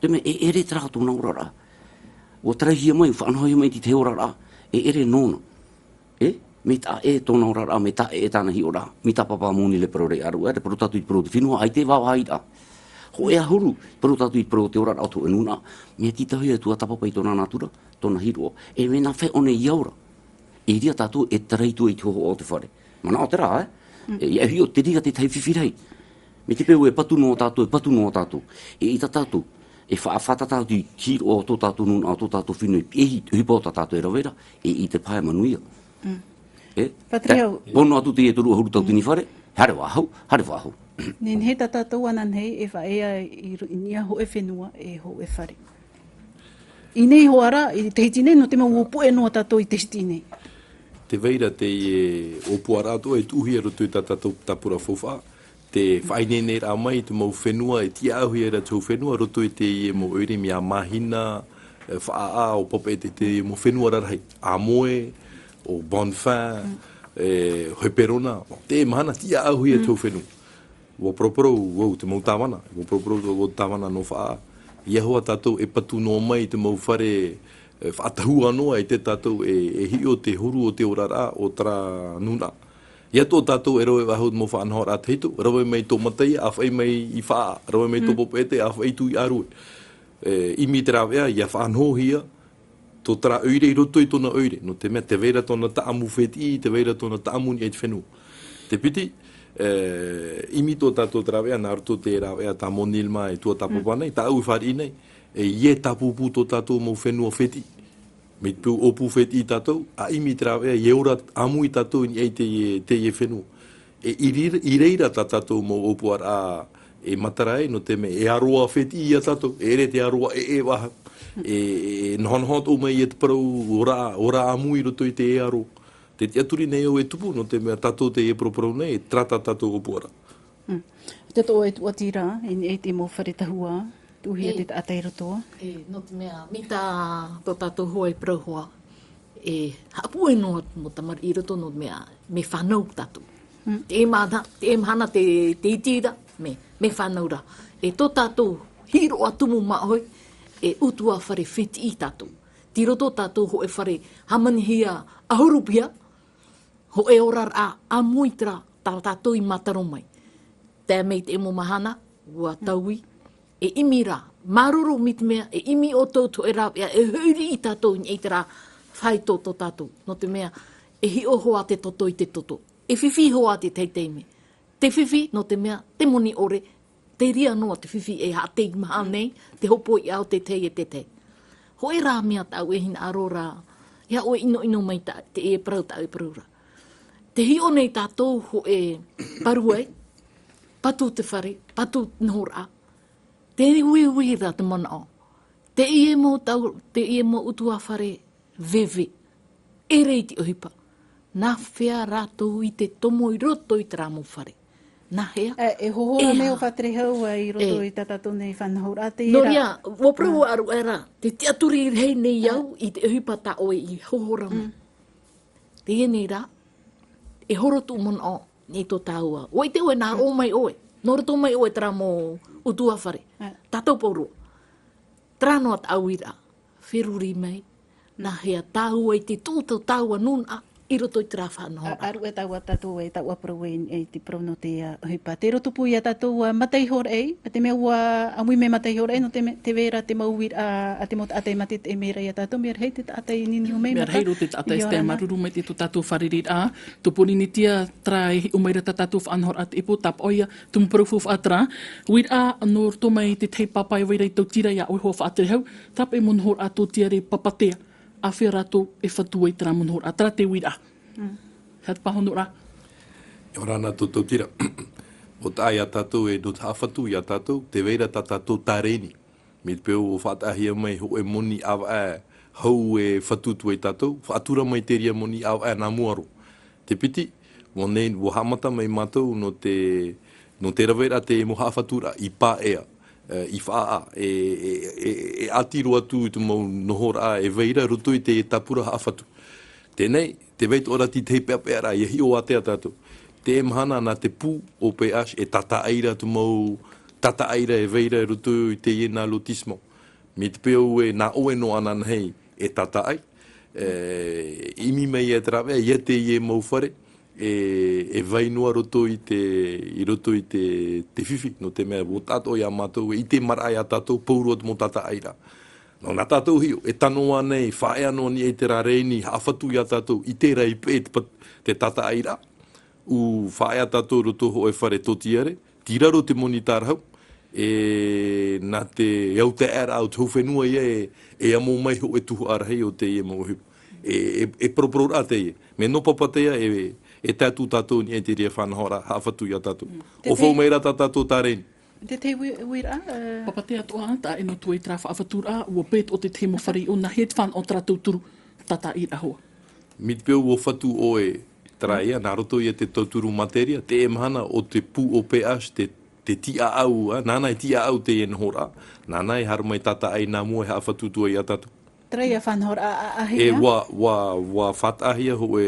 Te mea e ʻere terā tōna oraraʻa. ʻUa taraihia mai, faʻanahohia mai te tahi oraraʻa, e ʻere nōna. E, mea taʻa ʻē tōna oraraʻa, mea taʻa ʻē tāna hiʻoraʻa, mea tāpapa moni le parau ra ʻaruʻa, te parau tātou i te parau o te fenua, ʻaita e vāvāiraʻa. Hōʻē ʻahuru, parau tātou i te parau o te oraraʻa o te hōʻē nūnaʻa, mea tītauhia e tuatāpapa i tōna nātura, tōna hiroʻa, e mea nā hea ʻōna i ora. I reira tātou e tarai atu ai i te hōhoʻa o te fare. Manaʻo terā, e? E, ʻia hiʻo, te reira te tahi fifi rahi. Mai te peu e patu noa tātou, e patu noa tātou. E ʻaita tātou, e fa-, fātata atu i te hiroʻa o tō tātou nūnaʻa, o tō tātou fenua, e piʻihia te ʻohipa o tā tātou e rave ra, e ʻaita paha e manuia. E? Patrick, pono atu teie toru ʻahuru tauatini fare, haere faʻahou, haere faʻahou. Nehenehe tā tātou ananahi e faʻaea i ro-, i niʻa hōʻē fenua, e hōʻē fare. I ʻō nei hoʻi ra, i Tahiti nei, nō te mea ʻua puʻe noa tātou i Tahiti nei. Tē vai ra teie ʻōpuaraʻa atoʻa e tuʻuhia i roto i tā tātou tāpura faufaʻa, te faʻaineineraʻa mai i te mau fenua, e tiʻaʻauhia ra te hau fenua, roto i teie mau ʻoire mea māhina, e, faʻaʻā ʻo papeʻete i te mau fenua rarahi, ʻĀmoe, ʻo Bonne Fin, e, Hepetoma, te mahana tiʻaʻauhia te hau fenua. ʻUa paraparau, ʻo vau te mau tāvana, ʻua paraparau atu vau tāvana nō Faʻaʻā. ʻIa hoʻi tātou e patu noa mai i te mau fare, e, faʻatahua noa, ʻaita tātou e, e hiʻo te huru o te oraraʻa o terā nūnaʻa. ʻIa atoʻa tātou e rave faʻahou te mau faʻanahoraʻa tahito, rave mai tō Mataia, ʻāfaʻi mai i Faʻaʻā, rave mai tō papeʻete, ʻāfaʻi atu i ʻĀrue. E, ʻimi te rāveʻa, ʻia faʻanahohia, tō terā ʻoire i roto i tōna ʻoire, nō te mea tē vai ra tōna taʻamu fētiʻi, tē vai ra tōna taʻamu i niʻa i te fenua. Te piti, e, ʻimi tō tātou te rāveʻa, nā roto te rāveʻa tā Monilma e tuatāpapa nei, tāʻu e fāriʻi nei, e, ʻia tāpūpū tō tātou mau fenua fētiʻi. Mai te peu ʻōpū fētiʻi tātou, ʻa ʻimi te rāveʻa, ʻia ora ʻāmui tātou i niʻa i teie, teie fenua. E, i reira, i reira tā tātou mau ʻōpuaraʻa e matara ai, nō te mea e aroā fētiʻi ia tātou, e ʻere te aroā ʻē, ʻē faʻahou. E, e nohonoho atoʻa mai ia te parau ora, ora ʻāmui i roto i te aroā. Te tiʻaturi nei au e tupu, nō te mea tātou teie e paraparau nei, e terā tā tātou ʻōpuaraʻa. Mm. Te toʻo e tuʻatira, i niʻa i te mau fare tahua, tuʻuhia te taʻata i roto. E, nō te mea, mai tā tō tātou hoa e parau hoa, e haʻapūai noa mau tamariʻi i roto, nō te mea, mea fānau tātou. Mm. Te mahana, te mahana te, te iti ra, mea, mea fānau ra. E tō tātou, hiroʻa tumu māʻohi, e ʻutuāfare fētiʻi tātou. Tei roto tātou hōʻē fare hāmanihia ʻahuru piha, hōʻē oraraʻa ʻāmui terā tā tātou i mātaro mai. Tae mai te mau mahana, ʻua taui, e ʻimi rā, māuruuru mai te mea, e ʻimi ʻoutou te hōʻē rāveʻa, e hoʻi riʻi tātou i niʻa i terā faito tō tātou. Nō te mea, e hiʻo hoʻi te toto i te toto. E fifi hoʻi te teitei mea. Te fifi, nō te mea, te moni ʻore, te reira noa te fifi e haʻatei maha nei, te hōpoiʻa o te tei e te tei. Hōʻē rā mea tāʻu e hinaʻaro ra, e aʻo e ʻinoʻino mai tā, te e parau tāʻu e parau ra. Te hiʻo nei tātou hōʻē paruai, patu te fare, patu te nohoraʻa. Te uiui ra te manaʻo. Teie mau tau, teie mau ʻutuāfare, veve. ʻEre i te ʻohipa. Nā hea rātou i te tomo i roto i terā mau fare? Nā hea? E, e hōhora mai ʻo Faʻaterehau i roto i tā tātou nei faʻanahoraʻa, te... Nō reira, ʻua parau aʻe ra, te tiʻaturi rahi nei au i te ʻohipa tā ʻoe i hōhora mai. Teie nei rā, e horo tō manaʻo nei tō tāua. ʻUa ʻite ʻoe nā roto mai ʻoe. Nō roto mai ʻoe terā mau ʻutuāfare. Tātou pauroa. Terā noa tāʻu uiraʻa, feruri mai, nā hea tāua i te tuʻu tō tāua nūnaʻa i roto i terā faʻanahoraʻa. ʻĀruʻe tāua tātou e tāʻua parau i, i te parau nō te, ā, ʻohipa. Tē rō tupu ia tātou, ā, mata iho raʻi, te mea ʻua ʻāmui mai mata iho raʻi, nō te me-, tē vai ra te mau uiraʻa, ā, te mau taʻata e mate, te mea rahi ia tātou, mea rahi te taʻata i niniu mai, mea rahi roa te taʻata e te māuruuru mai i tō tātou fārereiraʻa, tō Pōrīnetia, terā e hiʻo mai ra tā tātou faʻanahoraʻa teie pō, tāpaʻo ia, tumu parau faufaʻa terā. Uiraʻa, nō roto mai te tahi pāpā e vai ra i Tautira ia ʻoe hoa Faʻaterehau, tāpaʻo mau nohoraʻa tō Tiare Papatea. Āfea rātou e fatu ai terā mau nohoraʻa, terā te uiraʻa. Hea te pāhonoraʻa. ʻIa ora na tō Tautira. ʻUa taʻa ia tātou e nō te haʻafatu ia tātou, tē vai ra tā tātou tārēni. Mai te peu ʻua faʻataʻahia mai hōʻē moni ʻāvaʻe hau e fatu atu ai tātou, faʻatura mai te reira moni ʻāvaʻe nā mua roa. Te piti, ʻua nei, ʻua haʻamata mai mātou nō te, nō te raveraʻa te mau haʻafaturaʻa i Paea, e, i Faʻaʻā, e, e, e, e ʻati roa atu i te mau nohoraʻa e vai ra roto i te tāpura haʻafatu. Teie, tē vai atoʻa ra te tahi peʻapeʻaraʻa, ʻia hiʻo ātea tātou. Teie mahana nā te pū ʻo P H e tātaʻi ra te mau tātaʻiraʻa e vai ra roto i teie nā lotissement. Mai te peu ē nā ʻoe noa ananahi e tātaʻi, e, ʻimi mai ia te rāveʻa, ʻia teie mau fare, e, e vai noa roto i te, i roto i te, te fifi, nō te mea, ʻua taʻa atoʻa ia mātou, e ʻite maraʻa ia tātou, pauroa te mau tātaʻiraʻa. Nō nā tātou hiʻo, e tano ānei, faʻaea noa nei i terā rēni, haʻafatu ia tātou, ʻite ra i peʻe te pat-, te tātaʻiraʻa. ʻUa faʻaea tātou roto hōʻē fare tōtiare, tei raro te moni tārahu, e, nā te autaeaʻeraʻa o te hau fenua ia e, e amo mai hōʻē tuhaʻa rahi o teie mau ʻohipa. E, e, e poropororaʻa teie. Mea nō Papatea e, e tae atu tātou i niʻa i te reira faʻanahoraʻa, haʻafatu ia tātou. Mm. ʻO fau mai ra tā tātou tārēni. Te tahi ui-, uiraʻa, e. Papatea atoʻa, taʻa ʻē noa atu ai terā faʻafaturaʻa, ʻua peʻe atoʻa te tahi mau fare i ʻō, nā hea te fānaʻo terā tauturu tātaʻiraʻa hoʻi. Mai te peu ʻua fatu ʻoe terā ia, nā roto ia te tauturu materia, teie mahana ʻo te pū ʻo P H, te, te tiʻaʻau, ā, nāna e tiʻaʻau teie nohoraʻa, nāna e haere mai tātaʻi nā mua e haʻafatu atu ai ia tātou. Terā ia faʻanahoraʻa, ā, ā, ā, e, ʻua, ʻua, ʻua faʻataʻahia hōʻē,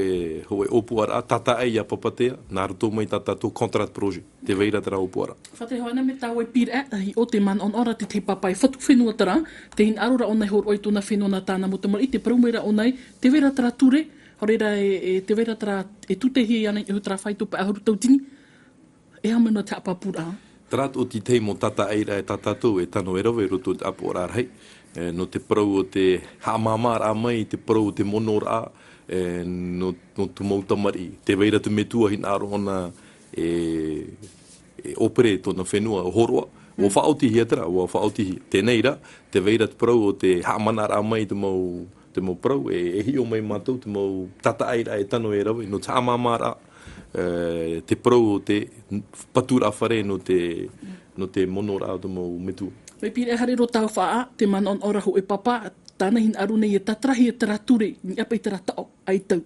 hōʻē ʻōpuaraʻa, tātaʻi ia Papatea, nā roto mai tā tātou contrat de projet. Tē vai ra terā ʻōpuaraʻa. Faʻaterehau, ānei mea tāua e pīraʻi, ā, hiʻo te manaʻonaʻo ra te tahi pāpā e fatu fenua terā, tē hinaʻaro ra ʻōna e hōroʻa i tōna fenua nā tāna mau tamariʻi, tē parau mai ra ʻōna, tē vai ra terā ture, haere ra e, e, tē vai ra terā, e tūtehia iāna i terā faito pae ʻahuru tauatini, e aha mai noa te haʻapāpūraʻa. Terā atoʻa te tahi mau tātaʻiraʻa tā tātou e tano e rave i roto i te ʻāpoʻoraʻa rahi, e, nō te parau o te haʻamāmāraʻa mai i te parau o te monoraʻa, e, nō, nō te mau tamariʻi. Tē vai ra te metua hinaʻaro ʻōna e, e opere tōna fenua, ʻo hōroʻa, ʻua faʻaotihia terā, ʻua faʻaotihia. Teie nei rā, tē vai ra te parau o te haʻamanaraʻa mai i te mau, te mau parau, e, e hiʻo mai mātou te mau tātaʻiraʻa e tano e rave, nō te haʻamāmāraʻa, e, te parau o te paturaʻa fare nō te, nō te monoraʻa o te mau metua. Mea pīraʻi, haere roa tāua faʻaʻā, te manaʻonaʻo ra hōʻē pāpā, tāna hinaʻaro nei e tātarahia terā ture, i niʻa paʻi terā taʻo, ʻaita.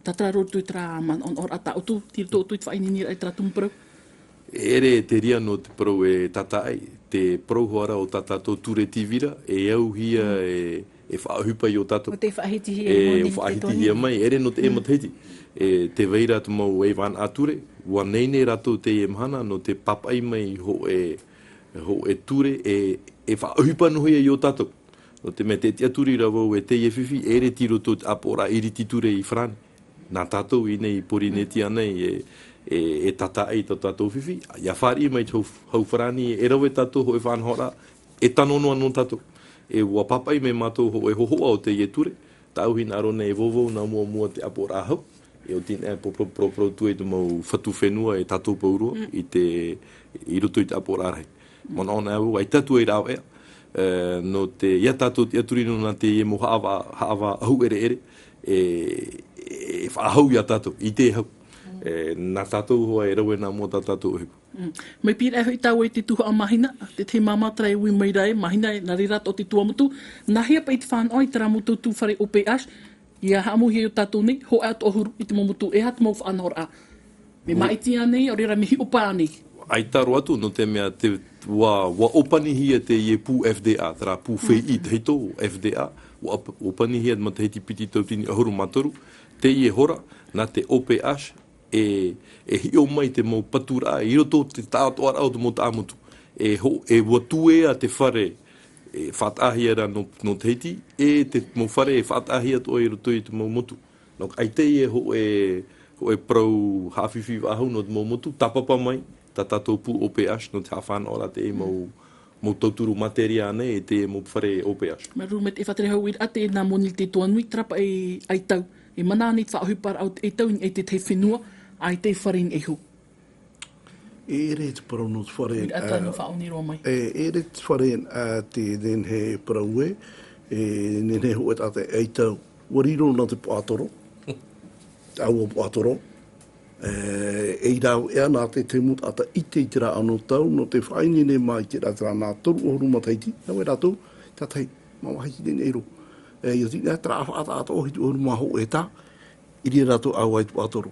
Tātara roa atu i terā manaʻonaʻo ra tā ʻoutou, tei roto ʻoutou i te faʻaineineraʻa i terā tumu parau. E ʻere te reira nō te parau e tātaʻi, te parau hoʻi ra o tā tātou ture tīvira, e auhia e, e faʻaʻohipa i ʻō tātou. ʻO tē faʻahitihia e, e faʻahitihia mai, e ʻere nō te matahiti. E, tē vai ra te mau e vānaʻa ture, ʻua nehenehe rātou teie mahana, nō te pāpaʻi mai hōʻē, hōʻē ture, e, e faʻaʻohipa noa ia i ʻō tātou. Nō te mea te tiʻaturi ra vau e teie fifi, e ʻere tei roto i te ʻāpoʻoraʻa ʻiriti ture i farāni. Nā tātou i nei i Porinetia nei e, e, e tātaʻi i tō tātou fifi. ʻIa fāriʻi mai te hau, hau farāni, e rave tātou hōʻē faʻanahoraʻa, e tano noa nō tātou. E ʻua pāpaʻi mai mātou hōʻē hōhoʻa o teie ture, tāʻu hinaʻaro nei e vauvau nā mua mua te ʻāpoʻoraʻa hau. E ʻo tēnā e pōpō, pōpō, pōpō tū ai te mau fatu fenua e tātou pauroa i te, i roto i te ʻāpoʻoraʻa rahi. Manaʻo nei au, ʻaita atu e rāveʻa, e, nō te, ia tātou tiʻaturi nō nā teie mau haʻavā, haʻavā ʻahu ʻereʻere, e, e faʻahou ia tātou, i te hau. E, nā tātou hoʻi e rave nā mua tā tātou ʻohipa. Mm. Mai pīraʻi hoʻi tāua i te tuhaʻa mahina, te tahi māmā terā e ui mai ra e, mahina e, nā reira atoʻa te Tuamotu, nāhea paʻi te fānaʻo i terā mau tū fare O P H, ʻia haʻamauhia i ʻō tātou nei, hōʻē atoʻa huru i te mau motu, e aha te mau faʻanahoraʻa. Mea māʻiti ānei, ʻaore rā mea hiʻopoʻa ānei. ʻAita roa atu, nō te mea te, ʻua, ʻua ʻōpanihia teie pū F D A, terā pū fēʻī tahito F D A, ʻua ʻōp-, ʻōpanihia matahiti piti tauatini ʻahuru mā toru, teie hora, nā te O P H, e, e hiʻo mai te mau paturaʻa i roto i te taʻatoʻaraʻa o te mau taʻamotu. E ho-, e ʻua tūea te fare e faʻataʻahia ra nō, nō Tahiti, e te mau fare e faʻataʻahia atoʻa i roto i te mau motu. Nō, ʻaita e hōʻē, hōʻē parau haʻafifi faʻahou nō te mau motu, tāpapa mai, tā tātou pū O P H, nō te haʻafānaʻo ra teie mau, mau tauturu materia nei, e teie mau fare O P H. Māuruuru maitaʻi e faʻatere hau i te, nā Moni Tetoanui, terā paʻi ʻaitau. E mana ānei te faʻaʻohiparaʻa o te ʻaitau i niʻa i te tahi fenua, ʻaita e fare i niʻa iho. E ʻere te parau nō te fare, ʻUira atu ā, nō faʻaoni roa mai. E, e ʻere te fare, ā, te nehenehe e parau ē, e nehenehe hōʻē taʻata e ʻaitau. ʻUa riro nā te puaʻatoro, te ʻāua puaʻatoro. E, e rāveʻa nā te tahi mau taʻata ʻite i terā anotau, nō te faʻaineine mai i terā, terā nā toru ʻahuru matahiti, nā vai rātou, tātahi, māvahi i teie nei rō. E, ʻia tīnā terā faʻataʻatoʻa hitu ʻahuru mā hōʻē tā, i reira rātou ʻāua i te puaʻatoro.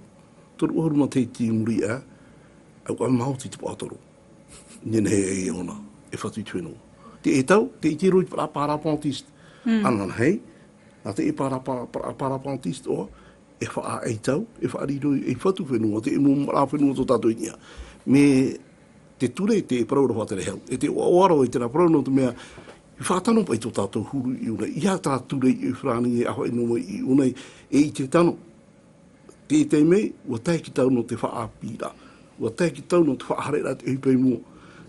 Toru ʻahuru matahiti i muri iho, ʻauaʻa maoti te puaʻatoro. Nehenehe ai ʻōna e fatu i te fenua. Te ʻaitau, te ʻite roa i te para-, parapentiste. Mm. Ananahi, nā te para-, para-, para-, parapentiste ʻoa, e faʻaʻaitau, e faʻariro i, i fatu fenua, te mau maraʻa fenua tō tātou i niʻa. Mea te ture, te parau ra faʻatere hau. E te ʻoaʻoa roa i terā parau nō te mea, i faʻatano paʻi tō tātou huru i ʻō nei. ʻEiaha terā ture i farāni e ʻahoʻi noa mai i ʻō nei, e i te tano. Te taime, ʻua tae ki tau nō te faʻaʻāpīraʻa. ʻUa tae ki tau nō te faʻahaereraʻa i te ʻohipa i mua.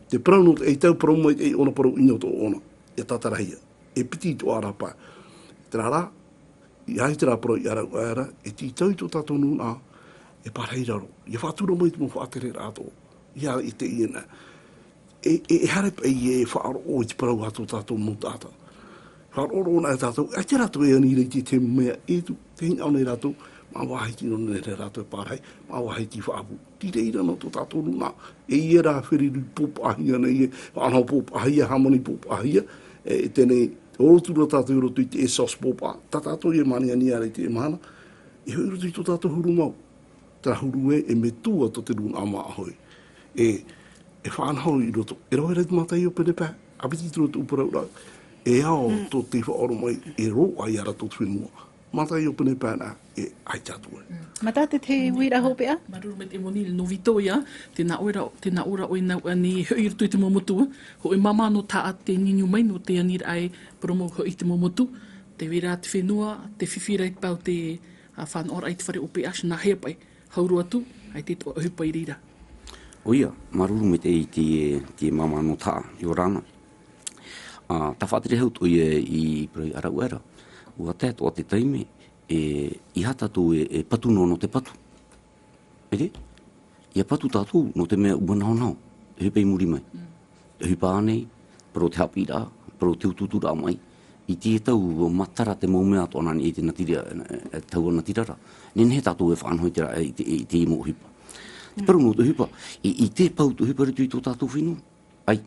Te parau nō te ʻaitau, parau mai te ʻōna parau ʻino tō ʻōna. ʻIa tātarahia. E piti i tō ʻārapae. Terā rā, ʻia ʻite rā parau i ʻārauʻa ra, e tītau i tō tātou nūnaʻa, e pārahi raro. ʻIa faʻatura mai te mau faʻatereraʻa atoʻa. ʻIa i te iena. E, e, e haere paʻi e faʻaroʻo i te parau a tō tātou mau taʻata. Faʻaroʻo roa nā tātou, ʻaita rātou e ani ra i te, te mea e tū, tē hinaʻaro nei rātou, māvahi tino nei rātou e pārahi, māvahi tei faʻaʻapu. Tei reira nō tō tātou nūnaʻa, e ʻeiaha rā feruri pōpaʻahia nei, e faʻanaho pōpaʻahia, hāmani pōpaʻahia, e, e teie nei, ʻorotu ra tātou i roto i te essence pōpaʻa, tā tātou e māniania ra i teie mahana, e hoʻi i roto i tō tātou huru mau. Terā huru ē, e metua tō te nūnaʻa māʻohi. E, e faʻanaho i roto. E rave ra i te mātaʻi ʻōpene pae, ʻāpiti i te roto ʻūparauraʻa. E ao tō te faʻaʻoromaʻi, e roaʻa ia rātou te fenua. Mātaʻi ʻōpene pae nā, e ʻaita atu ai. Mm. Mata te te uiraʻa hopeʻa? Māuruuru maitaʻi Moni, nō Vito ia, tē nā ʻoe ra, tē nā ʻoe ra ʻoe nā ʻoe nei, hoʻi i roto i te mau motu, hōʻē māmā nō Taʻa tē niuniu mai nō te aniraʻa e parau mau hoʻi i te mau motu, tē vai ra te fenua, te fifi ra i te pae o te, ā, fānaʻoraʻa i te fare O P H, nāhea paʻi, hau roa atu, ʻaita e toʻa ʻohipa i reira. ʻOia, māuruuru maitaʻi i te, te māmā nō Taʻa, ʻia ora na. Ā, tā faʻatere hau atoʻa ia i parau i ʻārauʻa ra. ʻUa tae atoʻa te taime, e, ʻeiaha tātou e, e patu noa nō te patu. ʻEre? ʻIa patu tātou nō te mea ʻua nahonaho. E ʻohipa i muri mai. Mm. E ʻohipa ānei, parau te haʻapiʻiraʻa, parau te utuuturaʻa mai. I te tau matara te mau mea atoʻa nā niʻa i te natira, e, e, taua natira ra. Nehenehe tātou e faʻanaho i te ra-, i te, i te mau ʻohipa. Te parau nō te ʻohipa, i, i te pau te ʻohipa i roto i tō tātou fenua. ʻAi,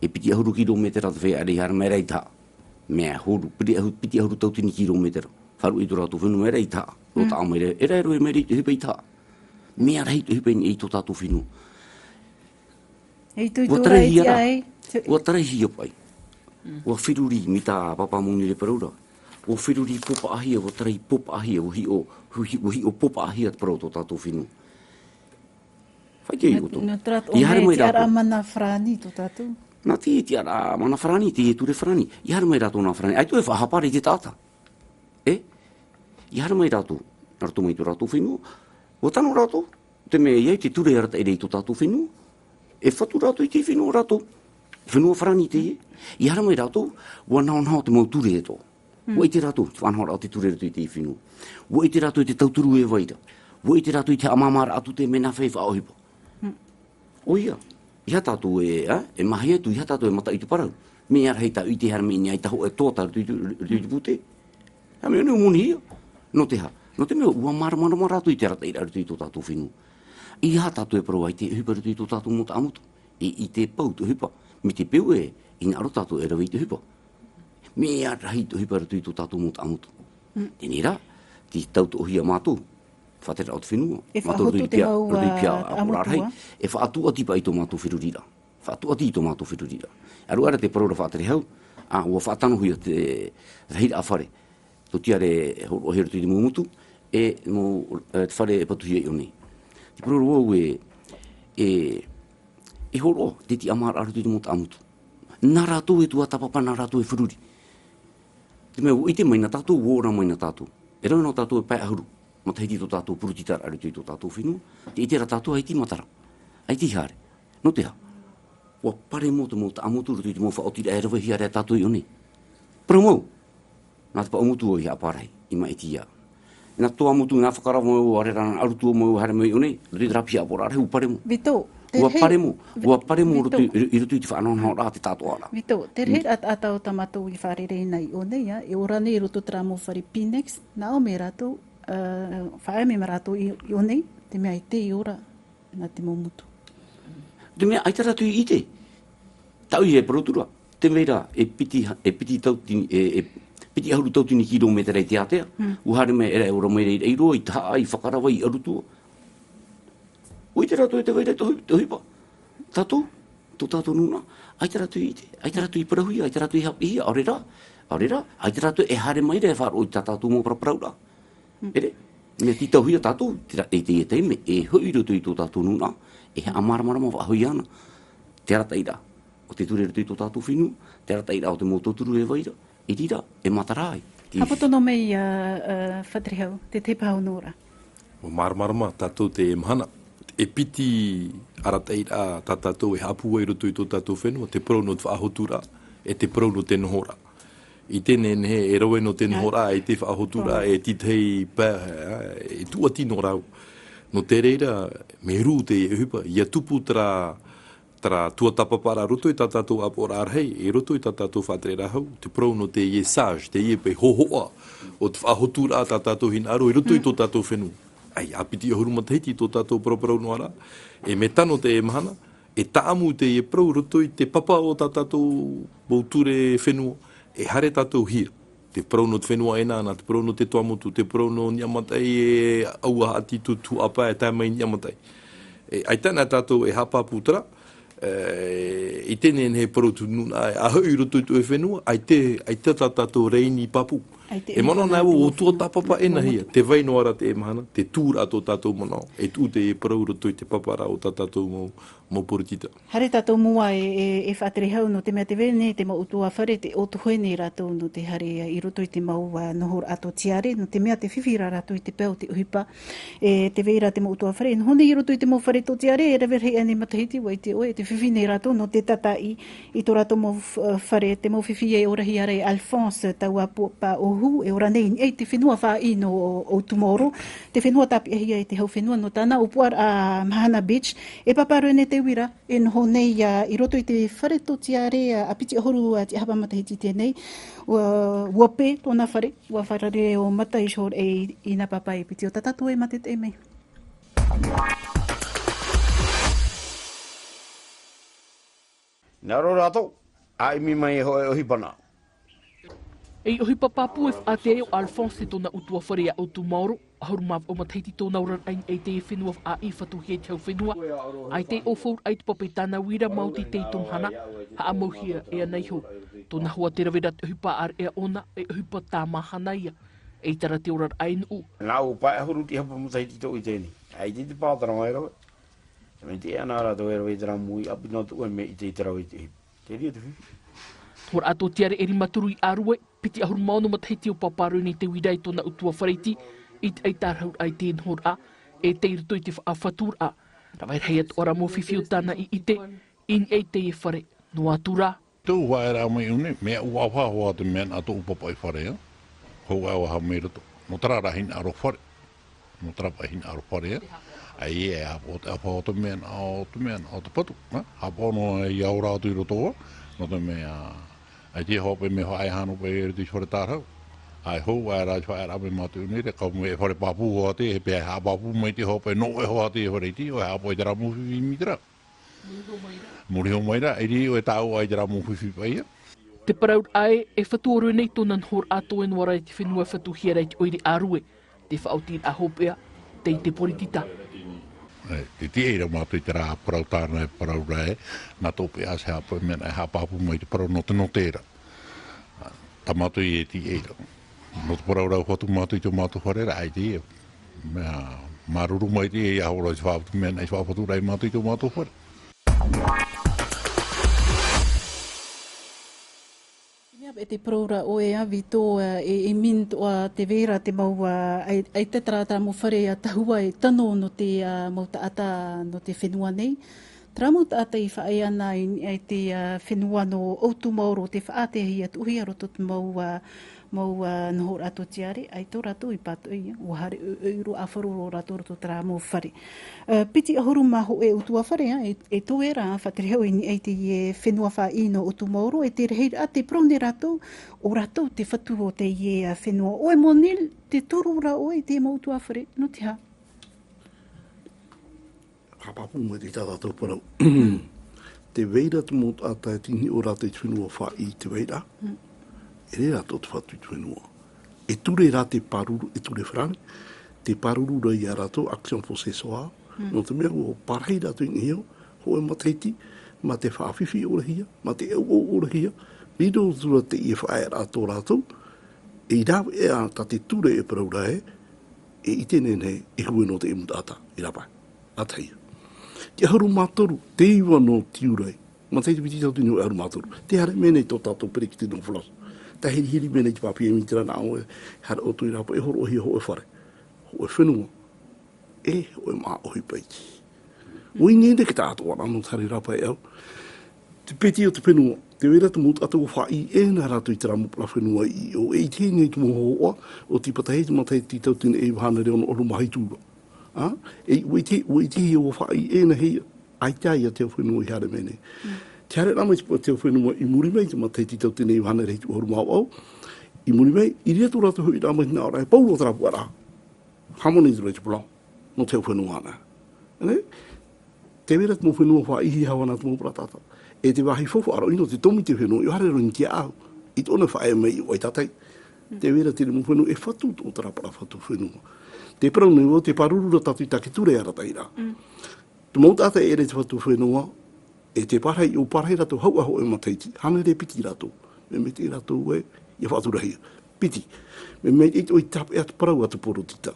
e piti ʻahuru kiromētera te feiā ʻareʻa i haere mai ra i Taʻa. Mea huru, piti ʻahuru, piti ʻahuru tauatini kiromētera. Faʻaruʻe i tō rātou fenua mai ra i Taʻa. Roto mai ra, e rave roa mai ra i te ʻohipa i Taʻa. Mea rahi te ʻohipa i, i tō tātou fenua. Ei tui ua tū tarai rā i hia te rā. Ai. Ua tarai hia paʻi. Mm. Ua feruri mai tā Pāpā Maunireparaura. Ua feruri pōpaʻahia, ua tarai pōpaʻahia, ua hiʻo, ua hi-, ua hiʻo pōpaʻahia te parau o tō tātou fenua. Faʻaʻite ai ʻoutou. Nā, nā te rā ʻo ia haere mai rātou. Tiʻaraʻa mana farāni tō tātou. Nā te tiʻaraʻa mana farāni, te ture farāni. ʻIa haere mai rātou nā farāni. ʻAita e faʻahapa ra i te taʻata. E? ʻIa haere mai rātou. Nā roto mai tō rātou fenua. Ua tano rātou. Te mea ʻia ʻite te ture arataʻi ra i tō tātou fenua. E fatu rātou i te fenua rātou. Fenua farāni teie. ʻIa haere mai rātou. Ua nahonaho te mau ture e tō. Mm. Ua ʻite rātou, te faʻanahoraʻa o te ture i roto i te fenua. Ua ʻite rātou i te tauturu e vai ra. Ua ʻite rātou i te haʻamāmāraʻa tū te mea nā fea e faʻaʻohipa. Mm. ʻOia, ʻeiaha tātou e, ā, e mahi atu, ʻeiaha tātou e mataʻu i te parau. Mea rahi tāʻu i ʻite haere mai nei, ʻaita hōʻē toa tā roto i te, roto i te pūtē. Hā mea nō monihia. Nō te aha? Nō te mea ua māramarama rātou i te arataʻiraʻa i roto i tō tātou fenua. ʻEiaha tātou e parau ʻaita e ʻohipa i roto i tō tātou mau taʻamotu. E, i te pau te ʻohipa, mai te peu ē, hinaʻaro tātou e rave i te ʻohipa. Mea rahi te ʻohipa i roto i tō tātou mau taʻamotu. Mm. Teie rā, tē tautoʻohia mātou, faʻatereraʻa o te fenua, e mātou faʻahotu te mau, ā, taʻamotu, ā, ʻāpoʻoraʻa rahi, e faʻatūʻati paʻi i tō mātou feruriraʻa. Faʻatūʻati i tō mātou feruriraʻa. ʻĀreʻa ra te parau ra faʻaterehau, ā, ua faʻatanohia te rahiraʻa fare. Tō Tiare e hōroʻahia i roto i te mau motu, e mau, e, te fare e patuhia i ʻō nei. Te parau ra vau e, e, e hōroʻa te tiʻamāraʻa i roto i te mau taʻamotu. Nā rātou e tuatāpapa, nā rātou e feruri. Te mea ua ʻite mai na tātou, ua ora mai na tātou. E rave noa tātou e pae ʻahuru matahiti tō tātou poritita ra i roto i tō tātou fenua. Tē ʻite ra tātou ʻaita i matara. ʻAita i haere. Nō te aha? Ua paremo te mau taʻamotu i roto i te mau faʻaotiraʻa e ravehia ra e tātou i ʻō nei. Parau mau. Nā te paʻumotu ʻo ia ʻāparahi, i maʻiti ia. Nā Tuamotu, nā Fakarava mau, ʻaore rā nā ʻArutua mau, haere mai ʻō nei, roto i te rāpiʻi ʻāpoʻoraʻa rahi, ua paremo. Vito, te ua rei-, paremo, vi-, ua paremo Vito. Roto i, i roto i te faʻanahonahoraʻa, te tātoʻaraʻa. Vito, te Mm. reira ʻa, ʻa tātou tā mātou i fārerei nei i ʻō nei, ā, e ora nei i roto terā mau fare Pinex, nā ʻō mai rātou, ā, faʻaea mai rātou i, i ʻō nei, te mea ʻaita i ora, nā te mau motu. Te mea, ʻaita rātou i ʻite. Tāʻu ia e parau atu ra. Te mea ra, e piti ha-, e piti tauatini, e, e piti ʻahuru tauatini kiromētera i te ātea. Mm. Ua haere mai ra, e ora mai ra i, i roa, i Tahaʻa, i Fakarava, i ʻArutua. ʻUa ʻite rātou e te vai ra te ʻohi-, te ʻohipa. Tātou, tō tātou nūnaʻa, ʻaita rātou i ʻite, ʻaita rātou i parauhia, ʻaita rātou i haʻapiʻihia, ʻaore rā, ʻaore rā, ʻaita rātou e haere mai ra e faʻaroʻo i tā tātou mau paraparau ra. Mm. Ere, mea tītauhia tātou, te ra-, e teie taime, e hoʻi i roto i tō tātou nūnaʻa, e haʻamāramarama faʻahou ana. Te arataʻiraʻa o te ture i roto i tō tātou fenua, te arataʻiraʻa o te mau tauturu e vai ra, i reira, e matara ai. Te Haʻapotopotohia mai, ā, ā, Faterehau, te, te pāhonoraʻa. ʻUa māramarama tātou teie mahana, e piti arataʻiraʻa tā tātou e haʻapūai i roto i tō tātou fenua, te parau nō te faʻahoturaʻa, e te parau nō te nohoraʻa. I teie nei, e rave noa te nohoraʻa, e te faʻahoturaʻa, e tītahi pae, e tūʻati noa rāua. Nō te reira, mea rū teie ʻohipa, ʻia tupu terā, terā tuatāpaparaʻa i roto i tā tātou ʻāpoʻoraʻa rahi, i roto i tā tātou faʻatereraʻa hau, te parau nō teie sage, teie pae hōhoʻa, o te faʻahoturaʻa tā tātou hinaʻaro, i roto i tō tātou fenua. ʻAi, ʻa piti ʻahuru matahiti tō tātou paraparau noa ra, e mea tano teie mahana, e tāʻamu teie parau i roto i te papa o tā tātou mau ture fenua, e haere tātou hia. Te parau nō te fenua ʻēnā, nā te parau nō te Tuamotu, te parau nō Niʻa Mataʻi, e ʻaua haʻati tū tuhaʻa pae, e tae mai Niʻa Mataʻi. E, ʻaita na tātou e haʻapāpū terā, e, i teie nei parau tū nūnaʻa, e hoʻi i roto i tō fenua, ʻaita, ʻaita tā tātou rēni pāpū. ʻAita e manaʻo nā vau, ʻua tuatāpapa ʻēnā hia, te vai noa ra teie mahana, te tūraʻa tō tātou manaʻo, e tuʻu teie parau i roto i te paparaʻa o tā tātou mau, mau poritita. Haere tātou mua e, e, e Faterehau, nō te mea tē vai nei te mau ʻutuāfare, tē ʻōtuhia nei rātou nō te haere i roto i te mau, ā, nohoraʻa tō Tiare, nō te mea tē fifi ra rātou i te pae o te ʻohipa. E tē vai ra te mau ʻutuāfare, e noho nei i roto i te mau fare tō Tiare, e rave rahi aʻe nei matahiti, ʻua ʻite ʻoe, tē fifi nei rātou nō te tātaʻi i tō rātou mau f-, fare, te mau fifi e orahia ra e Alphonse, taua pāpā ʻōhuru, e ora nei i niʻa i te fenua faʻaʻī nō ʻOutumaoro, te fenua tāpiʻihia e te hau fenua nō tāna ʻōpuaraʻa Mahana Beach, e Pāpā Rene Te Uira, e noho nei, ā, i roto i te fare tō Tiare, ā, ʻa piti ʻahuru, ā, tiʻahapa matahiti teie nei, ʻua, ʻua pē tōna fare, ʻua fārerei ʻo Mata Iho e i, i nā pāpā e piti o tā tātou e mātete mai. Nā roto rātou, ʻa ʻimi mai e hōʻē ʻohipa na. Ei ʻohipa pāpū e faʻatere ʻo Alphonse e tōna ʻutuāfare a ʻOutumaoro. ʻAhuru mā vaʻu matahiti tōna oraraʻa i niʻa i te fenua faʻaʻī, fatuhia i te hau fenua. ʻAita i ʻōfauraʻa i te pape tāna uira, maoti tei te mahana, haʻamauhia e ana iho. Tōna hoa te rave ra te ʻohipa ʻāreʻa ʻōna, e ʻohipa tāmāhana ia. ʻEita rā te oraraʻa i nuʻu. Nā ʻu pae ʻahuru te hapa matahiti tōʻu i teie nei. ʻAita te pātara mai rave. Te mea te ana rātou e rave i te rā mui, ʻapi nō te ʻoe mea i te, i te rave i te ʻohipa. Te ria te fifi. Hora atu te are e rima turu i ʻārue, piti ʻahuru mā ono matahiti o pāpā rānei te uira i tōna ʻutuāfare iti, i te ʻaita rauraʻa i te nohoraʻa, e tei roto i te faʻafaturaʻa. Rave rahi atu ʻo rā mau fifi o tāna i ʻite, i niʻa i teie fare, noa atu rā. Tōʻu faʻaearaʻa mai ʻō nei, mea ʻuaʻuaha hoʻi te mea nā tōʻu pāpaʻi fare, ā. Hou ʻā ʻua haere mai roto. Nō terā rā hinaʻaro fare. Nō terā paʻi hinaʻaro fare, ā. ʻAita e ʻāfaʻi, ʻāfaʻi o te mea nā, o te mea nā, o te patu, ā. ʻĀfaʻi noa ia ora atu i roto, ā. Nō te mea, ʻaita e hoʻi paʻi mea faʻaea hānau paʻi i roto i te fare tārahu. ʻAita hou, ʻaita rā te faʻaearaʻa mai mātou nei, te kau mai e fare pāpū hoʻi te, e pea haʻapāpū mai te hoʻi paʻi, nō ʻoe hoʻi te fare iti, ʻoe haʻapaʻo i terā mau fifi i muri ra. Muri hou mai ra, e riro ʻoe tāʻu ʻaita rā mau fifi paʻi, ā. Te parauraʻa ē, e fatu ʻōrua nei tōna nohoraʻa, toe noa rā i te fenua e fatuhia ra i te ʻoire ʻārue, te faʻaotiraʻa hopeʻa, tei te poritita. E, te tiʻa ra mātou i terā parau tāna e parau ra ē, nā tō peʻa se haʻapaʻo mea nā e haʻapāpū mai te parau nō te, nō terā. Tā mātou e tiʻa ra. Nō te parau ra ʻua fatu mātou i tō mātou fare ra, ʻaita e. Mea, māuruuru maitaʻi ia hora i te faʻafatu mea nā i faʻafaturaʻa ia mātou i tō mātou fare. Mea e te parau ra ʻoe ā Vito, ā, e, e minitoʻa tē vai ra te mau, ā, ʻai, ʻaita terā, terā mau fare, ā, tahua e tano nō te, ā, mau taʻata nō te fenua nei. Terā mau taʻata i faʻaea ana i, i te, ā, fenua nō ʻOutumaoro, tē faʻaʻitehia atu ʻoia i roto i te mau, ā, mau, ā, nohoraʻa tōtiare, ʻaita rātou i pātoʻi, ʻua haere ʻoiʻoi roa, ʻāfaro roa rātou i roto i terā mau fare. Ā, piti ʻahuru mā hōʻē ʻutuāfare, ā, e, e toe ra, faʻatere hau i niʻa i teie fenua faʻaʻī nō ʻOutumaoro, e te rahiraʻa tē parau nei rātou, ʻo rātou te fatu o teie, ā, fenua. ʻOe Monil, tē turu ra ʻoe i te mau ʻutuāfare, nō te aha? Haʻapāpū mai te tā tātou parau. Tē vai ra te mau taʻata e tini ʻo rātou i te fenua faʻaʻī, tē vai ra. Mm. E ʻere rātou te fatu i te fenua. E ture rā te pāruru, e ture farāni, tē pāruru ra ia rātou action forcée ce soir, mm, nō te mea ʻua parahi rātou i niʻa iho, hōʻē matahiti, mā te faʻafifi ʻōrahia, mā te ʻauʻau ʻōrahia, riro atu ra teie faʻaearaʻa tō rātou, e rave ā tā te ture e parau ra ē, e ʻite nei nei, e hue nō te mau taʻata, i rāpae. ʻĀtahi. Te ʻahuru mā toru, te iva nō Tiurai. Matahiti piti tauatini hōʻē ʻahuru mā toru. Tē haere mai nei tō tātou peretiteni nō France. Tē hirihiri mai nei te papier ministre nā ʻō ē, haere ʻoutou i rāpae e hōroʻahia hōʻē fare. Hōʻē fenua. E hōʻē māʻa ʻohipa iti. ʻUa ʻite nei te taʻatoʻaraʻa nō te haere i rāpae e au. Te piti o te fenua. Tē vai ra te mau taʻata ʻua faʻaʻī ʻē na rātou i terā mau parau fenua i ʻō. E ʻite nei te mau hōhoʻa, ʻo Tīpatahi, te matahiti tauatini e iva hānere ono ʻahuru mā hitu ra. Ā? E, ʻua ʻite, ʻua ʻitehia ʻua faʻaʻī ʻē na hia, ʻaita ia te hau fenua i haere mai nei. Mm. Te haere rā mai te, te hau fenua i muri mai, te matahiti tauatini e iva hānere hitu ʻahuru mā vaʻu, i muri mai, i reira atu rātou hoʻi rā mai nā ʻō ra, e pau roa terā puaraʻa. Hāmani atu ra i te parau, nō te hau fenua ānei. Nē? Tē vai ra te mau fenua faʻaʻī, hau ana te mau parau taʻata. E te vāhi faufaʻa roa, ʻino te tomo i te fenua, ʻua haere roa i niʻa iho, i tōna faʻaea mai i ʻō i tātai. Mm. Tē vai ra te mau fenua e fatu tō terā parau fatu fenua. Tē parau nei vau, tē pāruru ra tātou i tā te ture arataʻi ra. Mm. Te mau taʻata e ʻere i te fatu fenua, e tē pārahi, ʻua pārahi rātou hau ā hōʻē matahiti, hānere piti rātou. Mea maitaʻi rātou ē, ʻia faʻaturahia. Piti. Mea maitaʻi ʻoe i tāpeʻa te parau a te poritita.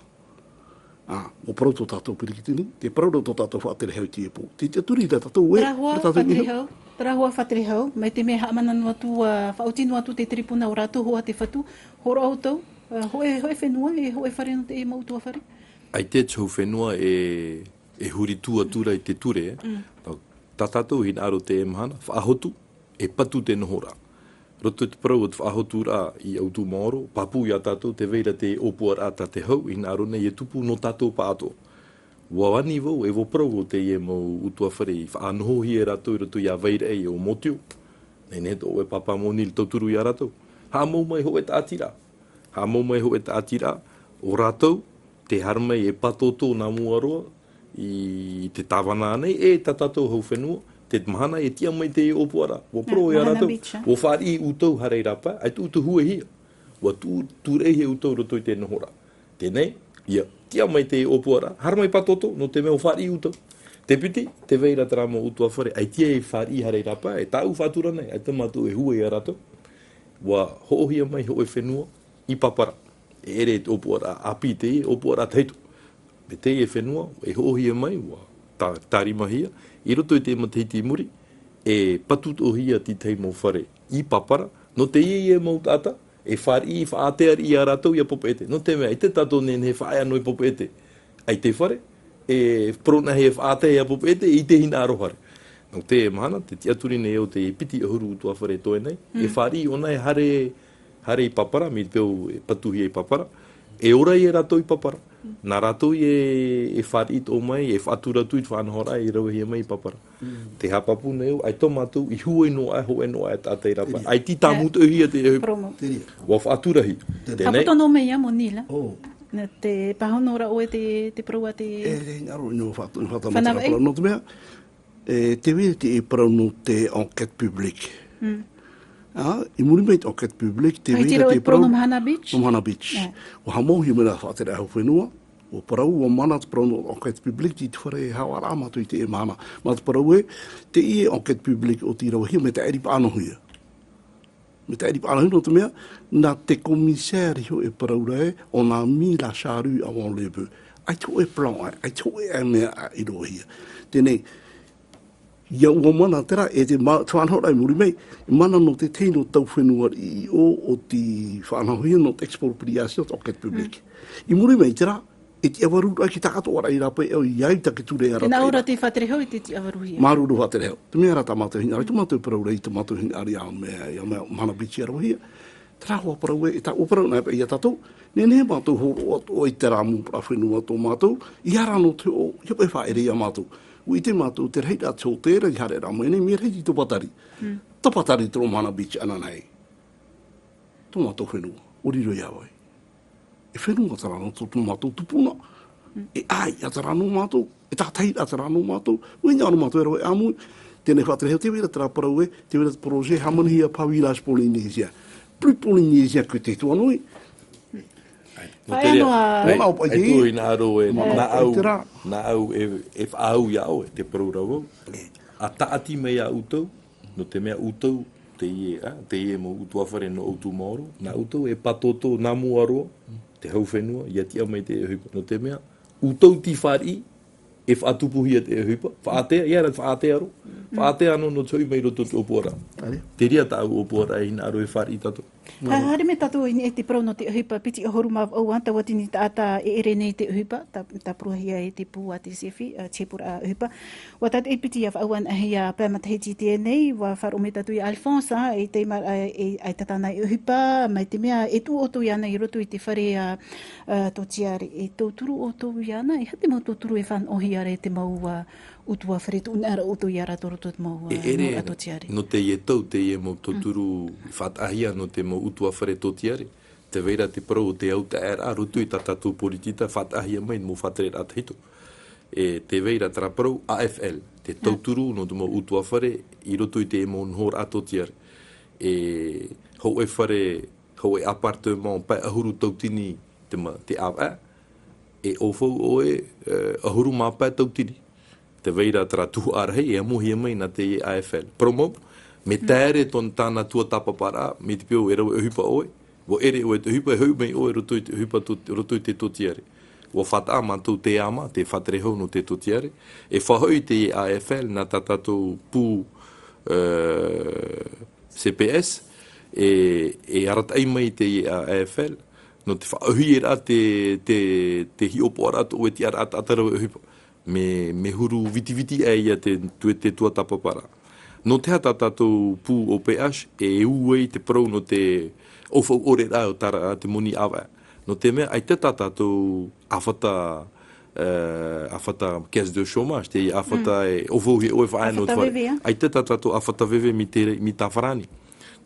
Ā, ʻua parau tō tātou peretiteni, tē parau ra tō tātou faʻatere hau i teie pō. Tē tiʻaturi ra tātou ē, Terā hoa, ra tātou faʻatere hau, terā hoa faʻatere hau, mai te mea haʻamana noa atu, ā, faʻaoti noa atu te tiripuna o rātou, hōʻē te fatu, hōroʻa ʻoutou, ā, hōʻē, hōʻē fenua, e hōʻē fare nō te mau ʻutuāfare? ʻAita te hau fenua e, e huri tū atu ra i te ture, ē. Mm. Nō tā tātou hinaʻaro teie mahana, faʻahotu, e patu te nohoraʻa. Roto i te parau o te faʻahoturaʻa i ʻOutumaoro, pāpū ia tātou tē vai ra te ʻōpuaraʻa tā te hau, hinaʻaro nei e tupu nō tātou pāʻatoʻa. ʻUa ani vau, e ʻua parau vau teie mau ʻutuāfare i faʻanohohia e rātou i roto ia Vairaʻe ʻo Mōtio. Nehenehe tō ʻoe pāpā Monil tauturu ia rātou. Haʻamau mai hōʻē tāʻatiraʻa. Haʻamau mai hōʻē tāʻatiraʻa, ʻo rātou, tē haere mai e pātōtō nā mua roa, i te tāvana nei, e tā tātou hau fenua, te mahana e tiʻa mai teie ʻōpuaraʻa. ʻUa parau ia rātou, ʻua fāriʻi ʻoutou haere i rāpae, ʻaita ʻoutou huehia. ʻUa tū, tūreʻahia ʻoutou i roto i te nohoraʻa. Teie nei, Ia, tiʻa mai te ʻōpuaraʻa, haere mai pātōtō, nō te mea ʻua fāriʻi ʻoutou. Te piti, tē vai ra terā mau ʻutuāfare, ʻaita e fāriʻi i Hareirapae, e tāʻu faʻatura nei, ʻaita mātou e hua ia rātou. ʻUa hoʻohia mai hōʻē fenua i Papara. E ʻere te ʻōpuaraʻa ʻāpī teie, ʻōpuaraʻa tahito. Mai teie fenua, e hoʻohia mai, ʻua tā-, tārimahia, i roto i te matahiti i muri, e patutoʻohia te tahi mau fare i Papara, nō teie mau taʻata, e fāriʻi, faʻaātea riʻi ia rātou ia Papeʻete. Nō te mea, ʻaita tātou e nehenehe e faʻaea noa i Papeʻete. ʻAita e fare, e parau anaʻe e faʻaātea ia Papeʻete, i te hinaʻaro haere. Nō te mahana, tē tiʻaturi nei au te piti ʻahuru ʻutuāfare e toe nei, e fāriʻi ʻōna e haere, haere i Papara, mai te peu e patuhia i Papara, e ora ia rātou i Papara. Nā rātou e, e fāriʻi atoʻa mai, e faʻatura atu i te faʻanahoraʻa e ravehia mai i Papara. Te haʻapāpū nei au, ʻaita mātou i hua noa aʻe, hōʻē noa aʻe taʻata i Rapa. ʻAita i tāmau atoʻa hia te ʻohipa. Parau mau. ʻUa faʻaturahia. Tēnei. Faʻaroʻo noa mai ia Moni la. Nā te pāhono ra ʻoe te, te parau a te E, e, hinaʻaro, ʻino faʻatu-, faʻatamata Fānau ra e? Parau nō te mea, e, tē vai ra te parau nō te enquête publique. Ā, i muri mai te enquête publique, tē vai ra te parau nō Mahana Beach? Nō Mahana Beach. ʻUa haʻamauhia mai ra faʻatere hau fenua, ʻua parau, ʻua mana te parau nō enquête publique, i te fare haʻavāraʻa mātou i teie mahana. Mā te parau ē, teie enquête publique ʻo tei ravehia, mea taʻiri paʻanohia. Mea taʻiri paʻanohia nō te mea, nā te commissaire iho e parau ra ē, on a mis la charrue avant les bœufs. ʻAita hōʻē plan aʻe, ʻaita hōʻē mea aʻe i roahia. Teie nei, ʻia ʻua mana terā, e te ma-, te faʻanahoraʻa i muri mai, e mana nō te tahi nō tau fenua riʻi ʻo, ʻo tei faʻanahohia nō te expropriation, te enquête publique. I muri mai terā, e tiʻavaru ra ki tā katoa ra i Rapa e au i ai tā te ture a Rapa. Tē nā ʻō ra te faʻatere hau i te tiʻavaruhia. Māuruuru faʻatere hau. Te mea rā tā mātou hinaʻaro, tā mātou parau ra i tā mātou hinaʻaro ia mea, ia mea Mahana Beach e ravehia. Terā ʻua parau ē, e tā ʻua parau nei ia tātou, nehenehe mātou hōroʻa atoʻa i terā mau parau fenua tō mātou, ʻeiaha rā nō te hoʻo, ʻeiaha paʻi e faʻaʻere ia mātou. ʻUa ʻite mātou, te rahiraʻa te hōtēra i haere ra mai nei, mea rahi te tapatari. Tapatari te Mahana Beach ananahi. Tō mātou fenua, ʻua riro ia vau. E fenua terā nō tō, tō mātou tupuna. E ʻāiʻa terā nō mātou. E tātaʻiraʻa terā nō mātou. ʻUa hinaʻaro mātou e rave ʻāmui. Teie nei faʻatere hau, tē vai ra terā parau ē, tē vai ra te projet hāmanihia par Village Polynésien. Plus polynésien que Tetuanui. Nō te reira, ʻaita ʻua hinaʻaro e, nā ʻau, nā ʻau e, e faʻaau ia ʻoe, te parau ra vau. ʻA tāʻati mai ia ʻoutou, nō te mea ʻoutou, teie, ā, teie mau ʻutuāfare nō ʻoutou maoro, nā ʻoutou e pātōtō nā mua roa, te hau fenua, ʻia tiʻa mai te ʻohipa. Nō te mea, ʻoutou tei fāriʻi, e faʻatupuhia te ʻohipa, faʻaātea, ʻeiaha rā te faʻaātea roa, faʻaātea noa nō te hoʻi mai i roto i te ʻōpuaraʻa. Te reira tāʻu ʻōpuaraʻa e hinaʻaro e fāriʻi tātou. Haere mai tātou i niʻa i te parau nō te ʻohipa piti ʻahuru mā vaʻu, ā, tautini taʻata e ʻere nei te ʻohipa, tā, tāpurahia e te pū a te SEFI, ā, te hepuraʻa ʻohipa. ʻUa tātou e piti ʻia faʻaau anaʻe ia pae matahiti i teie nei, ʻua faʻaroʻo mai tātou ia Alphonse, ā, e tei ma-, ā, e, ʻaita tāna e ʻohipa, mai te mea, e tuʻu ʻoutou iāna i roto i te fare, ā, ā, tōtiare, e tauturu ʻoutou iāna, e aha te mau tauturu e fānaʻohia ra e te mau, ā, ʻutuāfare, tuʻu anaʻe ra ʻoutou ia rātou i roto i te mau, ā, mau ʻātotiare. Nō teie tau, teie mau tauturu i faʻataʻahia nō te mau ʻutuāfare tōtiare. Tē vai ra te parau o te autaʻeraʻa, roto i tā tātou poritita, faʻataʻahia mai mau faʻatereraʻa tahito. E tē vai ra terā parau A F L, te tauturu nō te mau ʻutuāfare i roto i te mau nohoraʻa tōtiare. E hōʻē fare, hōʻē appartement pae ʻahuru tautini te ma-, te ʻāvaʻe, e ʻaufau ʻoe, e, ʻahuru mā pae tautini. Tē vai ra terā tuhaʻa rahi e amuhia mai nā te A F L. Parau mau, mea taere tō-, tāna tuatāpaparaʻa, mai te peu e rave ʻohipa ʻoe, ʻua ʻere ʻoe te ʻohipa, e hoʻi mai ʻoe i roto i te ʻohipa tō-, roto i te tōtiare. ʻUa faʻataʻa mātou te ama, te faʻatere hau nō te tōtiare. E faʻahoʻi te A F L, nā tā tātou pū, e, C P S, e, e arataʻi mai te A F L, nō te faʻaʻohiparaʻa te, te, te hiʻopoʻaraʻa tō ʻoe tiʻaraʻa taʻata rave ʻohipa. Mea, mea huru vitiviti aʻe ia te, te, te tuatāpaparaʻa. Nō te aha tā tātou pū O P H, e ū ai te parau nō te ʻaufau ʻore ra o tā rā, te moni ʻāvaʻe. Nō te mea, ʻaita tā tātou ʻāfata, e, ʻāfata caisse de chômage, te ʻāfata e ʻaufauhia ʻoe faʻaea nō te fare. ʻĀfata veve, ā? ʻAita tā tātou ʻāfata veve mai te, mai tā farāni.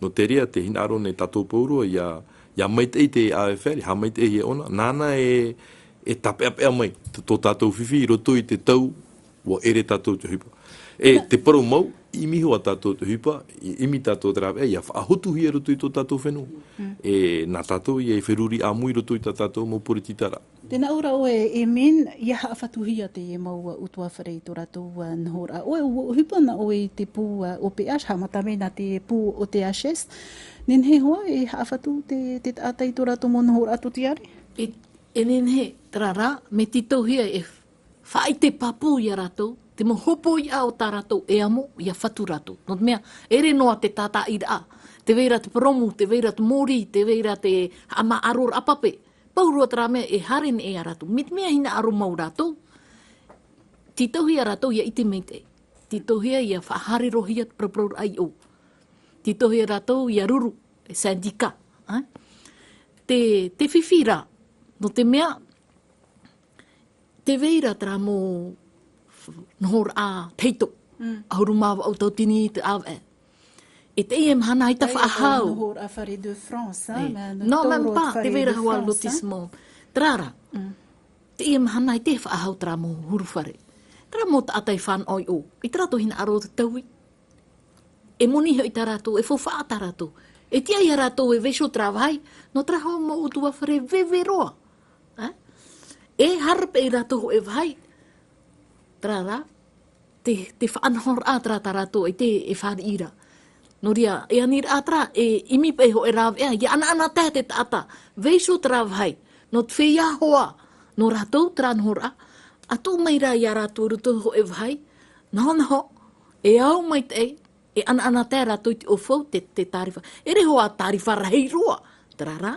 Nō te reira, tē hinaʻaro nei tātou pauroa, ʻia, ʻia maitaʻi te A F L, ʻia haʻamaitaʻihia ʻōna, nāna e, e tāpeʻapeʻa mai, tō, tō tātou fifi i roto i te tau, ʻua ʻere tātou te ʻohipa. E, te parau mau, ʻimi hoʻi tātou te ʻohipa, i, ʻimi tātou te rāveʻa, ʻia faʻahotuhia i roto i tō tātou fenua. E, nā tātou ïa e feruri ʻāmui i roto i tā tātou mau porititaraʻa. Tēnā ʻoe rā ʻoe, Emin, ia haʻafatuhia te mau ʻutuāfare i tō rātou, ā, nohoraʻa. ʻOe, ʻua ʻohipa na ʻoe i te pū, ā, O P H, haʻamata mai nā te pū O T H S. Nehenehe hoʻi e haʻafatu te, te taʻata i tō rātou mau nohoraʻa tōtiare? E, e nehenehe, terā rā, mea tītauhia e faʻaʻite pāpū ia rātou, te mau hōpoiʻa o tā rātou e amo, ia fatu rātou. Nō te mea, ʻere noa te tātaʻiraʻa, tē vai ra te purōmu, tē vai ra te mōrī, tē vai ra te haʻamāʻaroraʻa pape. Pauroa terā mea e haere nei ia rātou. Mai te mea hinaʻaro mau rātou, tītauhia rātou ia ʻite maitaʻi. Tītauhia ia faʻahaererohia te parauparau i ʻō. Tītauhia rātou ia ruru, e syndicat, ā? Te, te fifi rā, nō te mea, tē vai ra terā mau nohoraʻa tahito. Mm. ʻAhuru mā vaʻu tauatini te ʻāvaʻe. E teie mahana ʻaita faʻahou. Nohoraʻa Fare de France, ā? E. Mea, nō Non, même pas, tē vai ra hoʻi lotissement. Terā rā. Mm. Teie mahana ʻaita faʻahou terā mau huru fare. Terā mau taʻata i fānaʻo i ʻō. I terā tō hinaʻaro te taui. E moni hoʻi tā rātou, e faufaʻa tā rātou. E tiʻa ia rātou e vaiiho terā vāhi, nō terā hoʻi mau ʻutuāfare veve roa. Ā? E haere paʻi rātou hōʻē vāhi, terā rā, te, te faʻanahoraʻa terā tā rātou ʻaita e fāriʻi ra. Nō reira, e aniraʻa terā, e ʻimi paʻi hōʻē rāveʻa, ia ʻanaʻanatae te taʻata, vaiiho terā vāhi, nō te feiā hoa, nō rātou terā nohoraʻa, ʻa tuʻu mai ra ia rātou i roto hōʻē vāhi, nahonaho, e au maitaʻi, e ʻanaʻanatae rātou i te ʻaufau, te, te tārifa. ʻEre hoʻi tārifa rahi roa, terā rā,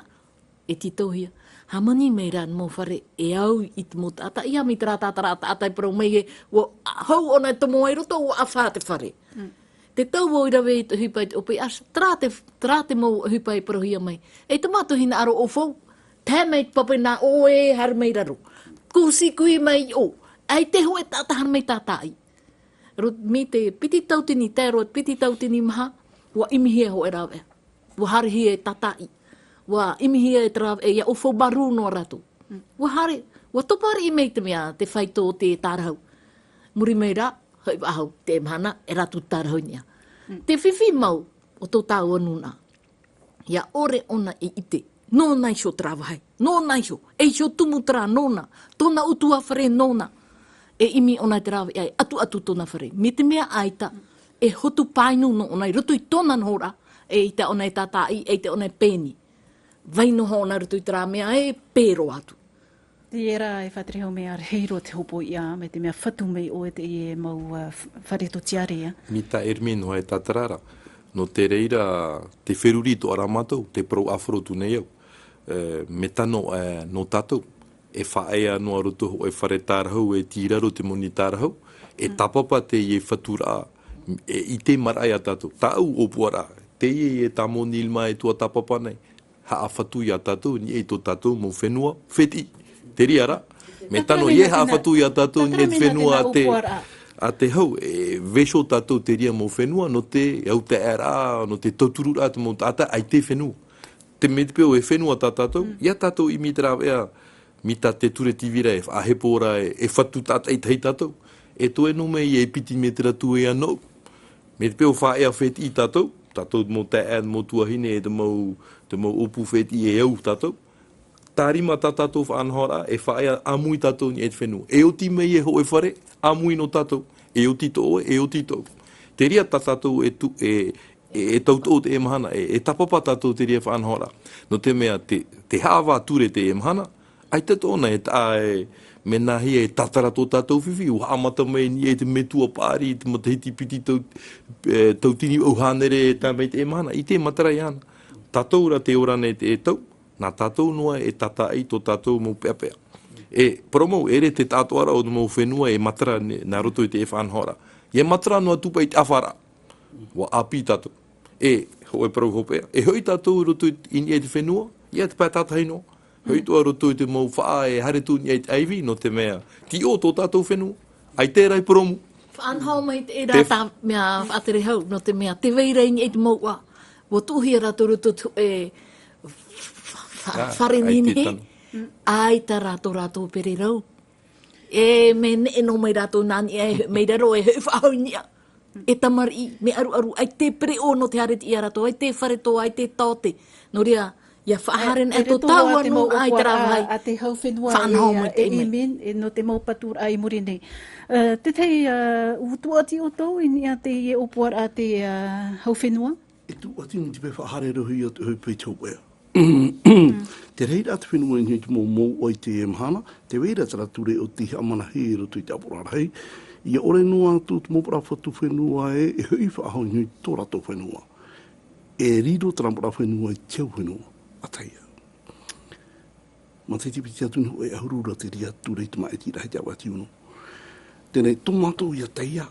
e tītauhia. Hāmani mai rā mau fare, e au i te mau taʻata, ia mai terā tātara taʻata e parau mai ē, ʻua hau ʻōna e tomo ai roto, ʻua ʻāfa te fare. Mm. Te tau vau i rave i te ʻohipa i te O P H, terā te, terā te mau ʻohipa e parauhia mai. E te mātou hinaʻaro ʻaufau, tae mai te pape nā ʻoe haere mai raro. Kūsi kui mai i ʻō. ʻAita hōʻē taʻata haere mai tātaʻi. Ro-, mai te piti tauatini, tae roa te piti tauatini maha, ʻua ʻimihia hōʻē rāveʻa. ʻUa haerehia e tātaʻi. ʻUa ʻimihia e te rāveʻa, e ia ʻaufau marū noa rātou. Mm. ʻUa haere, ʻua topa riʻi mai te mea, te faito o te tārahu. Muri mai rā, hoʻi faʻahou, te mahana, e rātou tārahu i niʻa. Mm. Te fifi mau o tō tāua nūnaʻa. ʻIa ʻore ʻōna e ʻite, nōna iho terā vāhi, nōna iho, e iho tumu terā nōna, tōna ʻutuāfare nōna, e ʻimi ʻōna i te rāveʻa, e ʻatuʻatu tōna fare. Mai te mea ʻaita, e hotu pāinu noa ʻōna i roto i tōna nohoraʻa, e ʻaita ʻōna e tātaʻi, e ʻaita ʻōna e pēni. Vai noa ʻōna i roto i terā mea e pē roa atu. Teie rā e faʻatere au mai, ʻaita e rave roa te hōpoiʻa, mai te mea fatu mai ʻoe i teie mau, ā, f-, fare tōtiare, ā. Mai tā Hermine hoʻi e tātara ra. Nō te reira, tē feruri atoʻa ra mātou, tē parau ʻāfaro atu nei au. E, mea tano, e, nō tātou. E faʻaea noa roto hōʻē fare tārahu, e tei raro te moni tārahu, e tāpapa teie faturaʻa, e ʻite maraʻa ia tātou. Tāʻu ʻōpuaraʻa, teie e tāmoni lima e tuatāpapa nei. Haʻafatu ia tātou i niʻa i tō tātou mau fenua fētiʻi. Te reira rā, mea tano ē haʻafatu ia tātou i niʻa i te fenua a te, a te hau, e vaiiho tātou te reira mau fenua, nō te autaeaʻaraʻa, nō te tautururaʻa te mau taʻata, ʻaita e fenua. Te mea te peu e fenua tā tātou, ia tātou ʻimi te rāveʻa, mai tā te ture tīvira e faʻahepo ra e, e fatu tātaʻitahi tātou. E toe noa mai e piti mētera tū e anō. Mai te peu faʻaea fētiʻi tātou, tātou mau taeaʻe, mau tuahine, e te mau, te mau ʻōpū fētiʻi e au tātou. Tārima tā tātou faʻanahoraʻa, e faʻaea ʻāmui tātou i niʻa i te fenua. E oti mai e hōʻē fare, ʻāmui nō tātou. E oti tō ʻoe, e oti tōʻu. Te reira tā tātou e tu-, e, e, e tautoʻo teie mahana, e, e tāpapa tātou te reira faʻanahoraʻa. Nō te mea te, te haʻavā ture teie mahana, ʻaita tōna e taʻa e, mea nāhea e tātara tō tātou fifi, ʻua haʻamata mai i niʻa i te metua paʻari, te matahiti piti tau-, e, tauatini vaʻu hānere e tae mai teie mahana, ʻaita e matara iāna. Tātou rā tē ora nei te tau, nā tātou noa e tātaʻi tō tātou mau peʻapeʻa. E, parau mau, ʻeʻere te taʻatoʻaraʻa o te mau fenua e matara nei, nā roto i te faʻanahoraʻa. ʻIa matara noa atu paʻi te ʻāfaraʻa. ʻUa ʻāpī tātou. E, hōʻē parau hopeʻa. E hoʻi tātou i roto i, i niʻa i te fenua, ʻia te pae tātahi noa. Hoʻi atoʻa i roto i te mau faʻa e haere atu i niʻa i te ʻaivi, nō te mea, tīʻō tō tātou fenua. ʻAita e rave purōmu. Faʻanaho mai te, e rā tā mea faʻatere hau, nō te mea, tē vai ra i niʻa i te mouʻa. ʻUa tuʻuhia rātou i roto i te, e, fa-, fa-, fare nehenehe. ʻAita rātou, rātou pererau. E, mea neʻe noa mai rātou nā niʻa e, mai raro e hoʻi faʻahou i niʻa. E tamariʻi, mea ʻaruʻaru, ʻaita e pereʻoʻo nō te haere atu ia rātou, ʻaita e fare toa, ʻaita e taote. Nō reira, Ia faʻahaere nei tō tāua nunaʻa i terā vāhi. A te hau fenua faʻanaho mai te ʻimi. E, nō te mau paturaʻa i muri nei. Tētahi, ʻua tūʻati ʻoutou i niʻa teie ʻōpuaraʻa te hau fenua? E tūʻati nei te mea faʻahaere roa ia te hau pei te hau ʻea. Te reira te fenua i niʻa i te mau mouʻa i teie mahana, tē vai ra terā ture o tei haʻamanahia i roto i te ʻāpoʻoraʻa rahi. Ia ʻore noa atu te mau parau fatu fenua ē, e hoʻi faʻahou i niʻa i tō rātou fenua. E riro terā parau fenua i te hau fenua, a Taia. Mā te piti atu nei hōʻē ʻahuru ra te reira ture i te māʻiti rahi te ʻāvaʻe ono. Teie nei, tō mātou ia Taia,